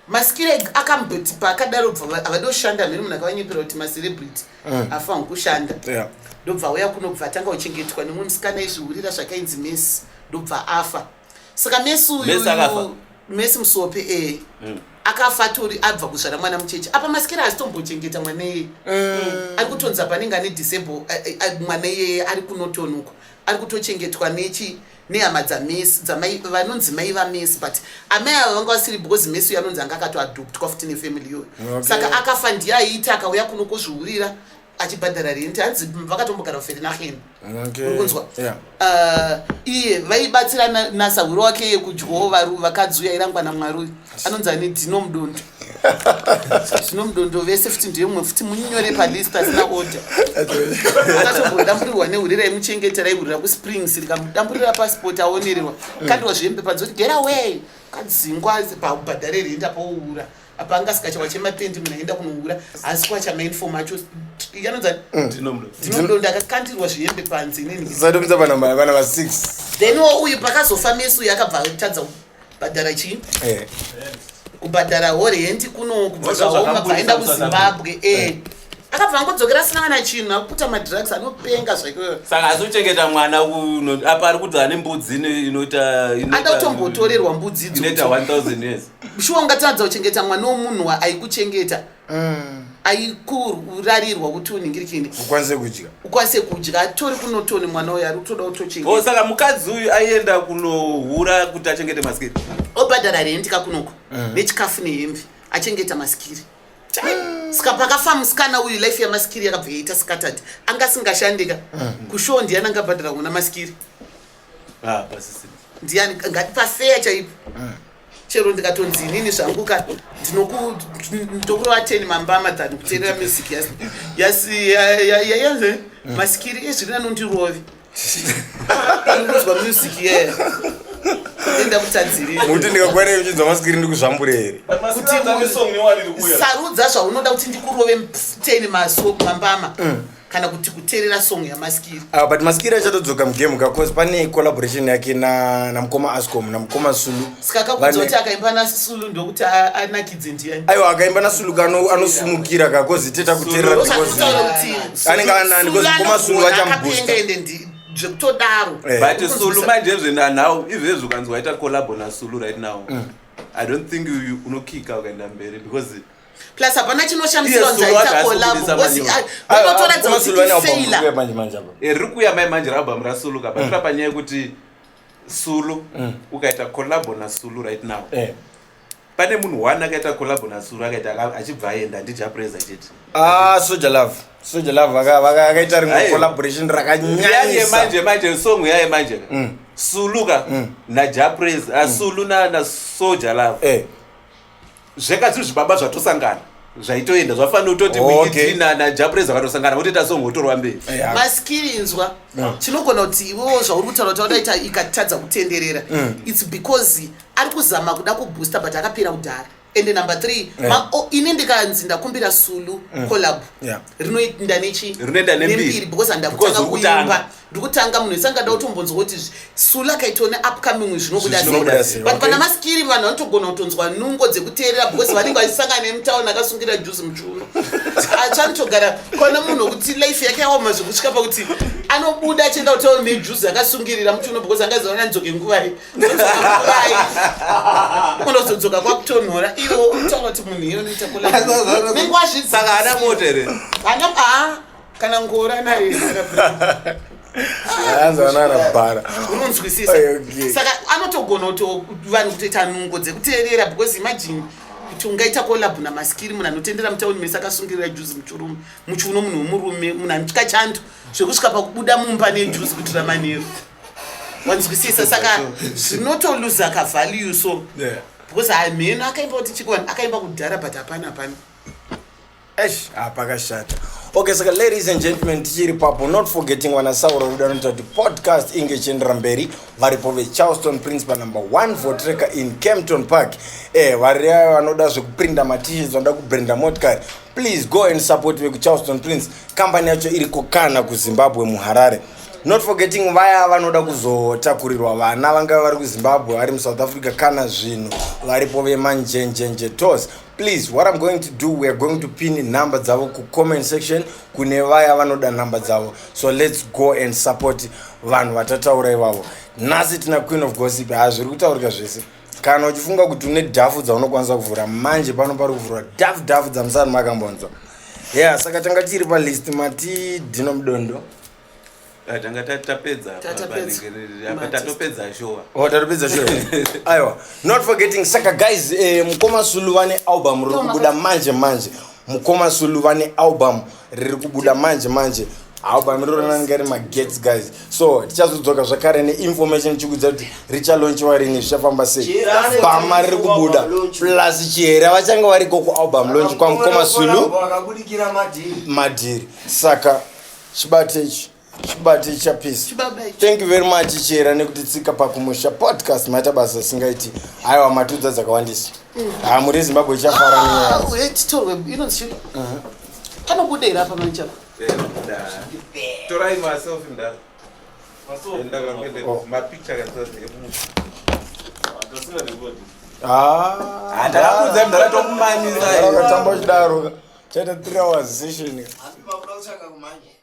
Maskiri akamboti paakadaro bva havadi kushanda mhiri, munhu akavanyepera kuti macelebrity afanhu kushanda. Ndobva auya kuno, bva atanga kuchengetwa nemumwe musikana aizvihurira zvakainzi Messi, ndobva afa. Saka Mesi Mesi akafa? uyu, Mesi Musope, e akafa atori abva kuzvara mwana mucheche. Apa Masikiri hazitombochengeta mwana iyeye, ari kutonzi apa anenge ane disable mwana iyeye ari kunotonuko, ari kutochengetwa nechi nehama dzaMesi, dzamai vanonzi mai vaMesi. But amai ava vanga vasiri, because Mesi uyu anonzi anga akatoadoptwa futi nefamily iyoyo. Saka akafa, ndiye aiita akauya kuno kuzviurira achibhadhara rent. Hanzi vakatombogara kuVereeniging. Uri kunzwa? Yeah. Iye vaibatsira nasahwiro wake yekudyawo. Vakadzi uyu airangwa naMwari uyu anonzi ane Dhino Mudondo. Dhino Mudondo vese futi ndiye mumwe futi munyore palist asina order. Akatombodamburirwa nehure raimuchengeta, raihurira kuSprings, rikamudamburira pasipoti, aonererwa, kandiwa zvembe panze kuti get away, kadzingwa pabhadhare rent apouhura. Apa anga asikachawa chemapendi, munhu aenda kunohura haasi kwacha mainform acho yanonzi Dhino Mudondo akakandirwa zvihembe panze inini. Satomutsa vana va6. Then wo uyu pakazofa Mesi uyu, akabva atadza kubhadhara chii, kubhadhara horent kuno kubva Wazva zvaoma, bva aenda zvakambudisa. kuZimbabwe. Akabva angodzokera asina kana chinhu, akuputa madrugs, anopenga zvake. Saka asi kuchengeta mwana apa ari kuti ane mbudzi inoita Ada kutombotorerwa mbudzi inoita idzodzo. 1000 years. Shuwa ungatadza kuchengeta mwana womunhu aikuchengeta, aikurarirwa kuti unhingirikini, Ukwanise kudya. Ukwanise kudya. Atori kunotoni mwana uyu, ari kutoda O kutochengeta. Saka mukadzi uyu aienda kunohura kuti achengete Masikiri? Obhadhara rent kakunoko nechikafu nehembe, achengeta Masikiri. Saka pakafa musikana uyu, life yaMasikiri yakabva yaita scattered. Anga asingashandika kushow, ndiani angabhadhara kuna Masikiri? Ah, pasisina. Ndiani? Ngati pafeya chaipo, chero ndikatonzi inini zvangu ka ndokurova 10 mambama than kuteerera music yayanze Masikiri ezviri anondirove anonzwa music yeya enda kutadzirira. Muti ndikakwana uchinzwa Masikiri, ndikuzvambure here? Sarudza zvaunoda, kuti ndikurove 10 maso mambama kana kuti kuteerera song yaMasikiri. Ah, but Masikiri achatodzoka mugame because pane collaboration yake namukoma Ascom, namukoma Sulu. Saka kakudza kuti akaimba naSulu ndokuti anakidze, ndiani? Aiwa, akaimba naSulu ka anosumukira ka, cause teta kuteerera because Ndozvakutaura kuti anenge anani, because mukoma Sulu vachamuboosta. akapenga ende zvekutodaro. But Sulu manje zvenanhau izvezvi, ukanzi waita collabo naSulu right now, I don't think unokika ukaenda mberi because Plus hapana chinoshamisira Iye kunzi Sulu aita wacho collabo asi kubudisa manyoro. vanotoratidza Mukoma kuti Sulu vane album ifailure. iri kuuya manje manje apa. Riri kuuya mai manje album raSulu ka, but panyaya yekuti Sulu, ukaita collabo naSulu right now, pane munhu one akaita collabo naSulu akaita achibva aenda, ndiJah Prayzah chete. Ah, Soul Jah Love, Soul Jah Love akaita rimwe Aiwa. collaboration Yaye rakanyanyisa. Manje manje song yaye manje ka, Sulu ka naJah Prayzah, Sulu naSoul Jah Love, zveka zviri zvibaba zvatosangana, zvaitoenda zvafanira kutoti Winky D naJah Prayzah vakatosangana votoita song, votorwa mberi. Maskirinzwa chinogona kuti iwewo zvauri kutaura kuti wadaita ikatadza kutenderera, it's because ari kuzama kuda kuboosta, but akapera kudhara. Ende number three, ini ndikanzi ndakumbira Sulu collab, rinoenda nechi Rinoenda nembiri. Because Because handakutanga uri kutanga. kuimba, ndikutanga. Munhu wese angada kutombonzwa kuti Sulu akaitawo neupcoming zvinobuda Zvinobuda sei. sei, But pana Masikiri, vanhu vanotogona kutonzwa nungo dzekuteerera because vanenge vachisangana nemutauni akasungira juzi muchiuno, achanotogara kwana munhu wekuti life yake yaoma zvekusvika pakuti anobuda achienda kutauni nejuzi akasungirira muchiuno, because angaziva nandzoke nguvai, nguvai unozodzoka kwakutonhora. Iwo utaura kuti munhu iye unoita collab Saka haana mota here? Hana a kana ngora naye. Anzi vana rabhara. Unonzwisisa? Saka anotogona kuto vanhu kutoita nungo dzekuteerera, because imagine kuti ungaita collab naMasikiri, munhu anotendera mutauni mese akasungirira juzi muchirume muchiuno, munhu wemurume, munhu anotya chando zvekusvika pakubuda mumba nejuzi kuitira manheru. Wanzwisisa? Saka zvinotoluza kavalue so because hamheno akaimba kuti chikuvanhu akaimba kudhara, but hapana, hapana. Eish, pakashata. Okay, saka ladies and gentlemen, tichiri papo, not forgetting wana Sauro rudo anoita kuti podcast inge ichiendera mberi. Varipo veCharleston Prince panumber 1 Voortrekker in Kempton Park. Vari ava vanoda zvekuprinda matishets, vanoda kubranda motikari, please go and support vekuCharleston Prince. Kambani yacho iriko kana kuZimbabwe, muHarare. Not forgetting vaya vanoda kuzotakurirwa vana vangave vari kuZimbabwe, vari muSouth Africa, kana zvinhu varipo veManjenjenje Tours. Please, what I'm going to do, we are going to pin number dzavo kucomment section kune vaya vanoda number dzavo. So let's go and support vanhu vatataura ivavo. Nhasi tina Queen of Gossip. Hazviri kutaurika zvese. Kana uchifunga kuti une dhafu dzaunokwanisa kuvhura, manje pano pari kuvhurwa dhafu dhafu dzamusani makambonzwa. Yeah, saka tanga tiri palist mati Dino Mudondo. Ah, tanga tapedza apa Tatapedza. apa tatopedza showa. Oh, tatopedza show. Aiwa, not forgetting, saka guys, Mukoma Sulu vane album riri kubuda manje manje. Mukoma Sulu vane album riri kubuda manje manje. Album riro rinenge riri magets, guys. So tichazodzoka zvakare neinformation chikudza kuti richalaunchiwa rini, zvichafamba sei. Chihera anenge Bhama riri kubuda album launch. Plus Chihera vachange variko kualbum launch kwaMukoma Sulu. Akabudikira madhiri. Madhiri. Saka chibate ichi, chibate chapisi. Chibaba ichi. Thank you very much, Chihera, nekuti tsika paKumusha Podcast. Maita basa singaiti. Aiwa, matudza dzakawandisa. Ha, muri Zimbabwe ichafara nenyaya. Ah, wait, titorwe inonzi chii? Panobuda here apa manje apa? Eh, torai maselfie mdara. Enda kakuende Oh. mapicture katsazekumusha. Ah, Ndakakuudza mdara, tokumanyisa. Ndakatamba uchidaro, chaita 3 hours session. Makuda kutsvaka kumhanya.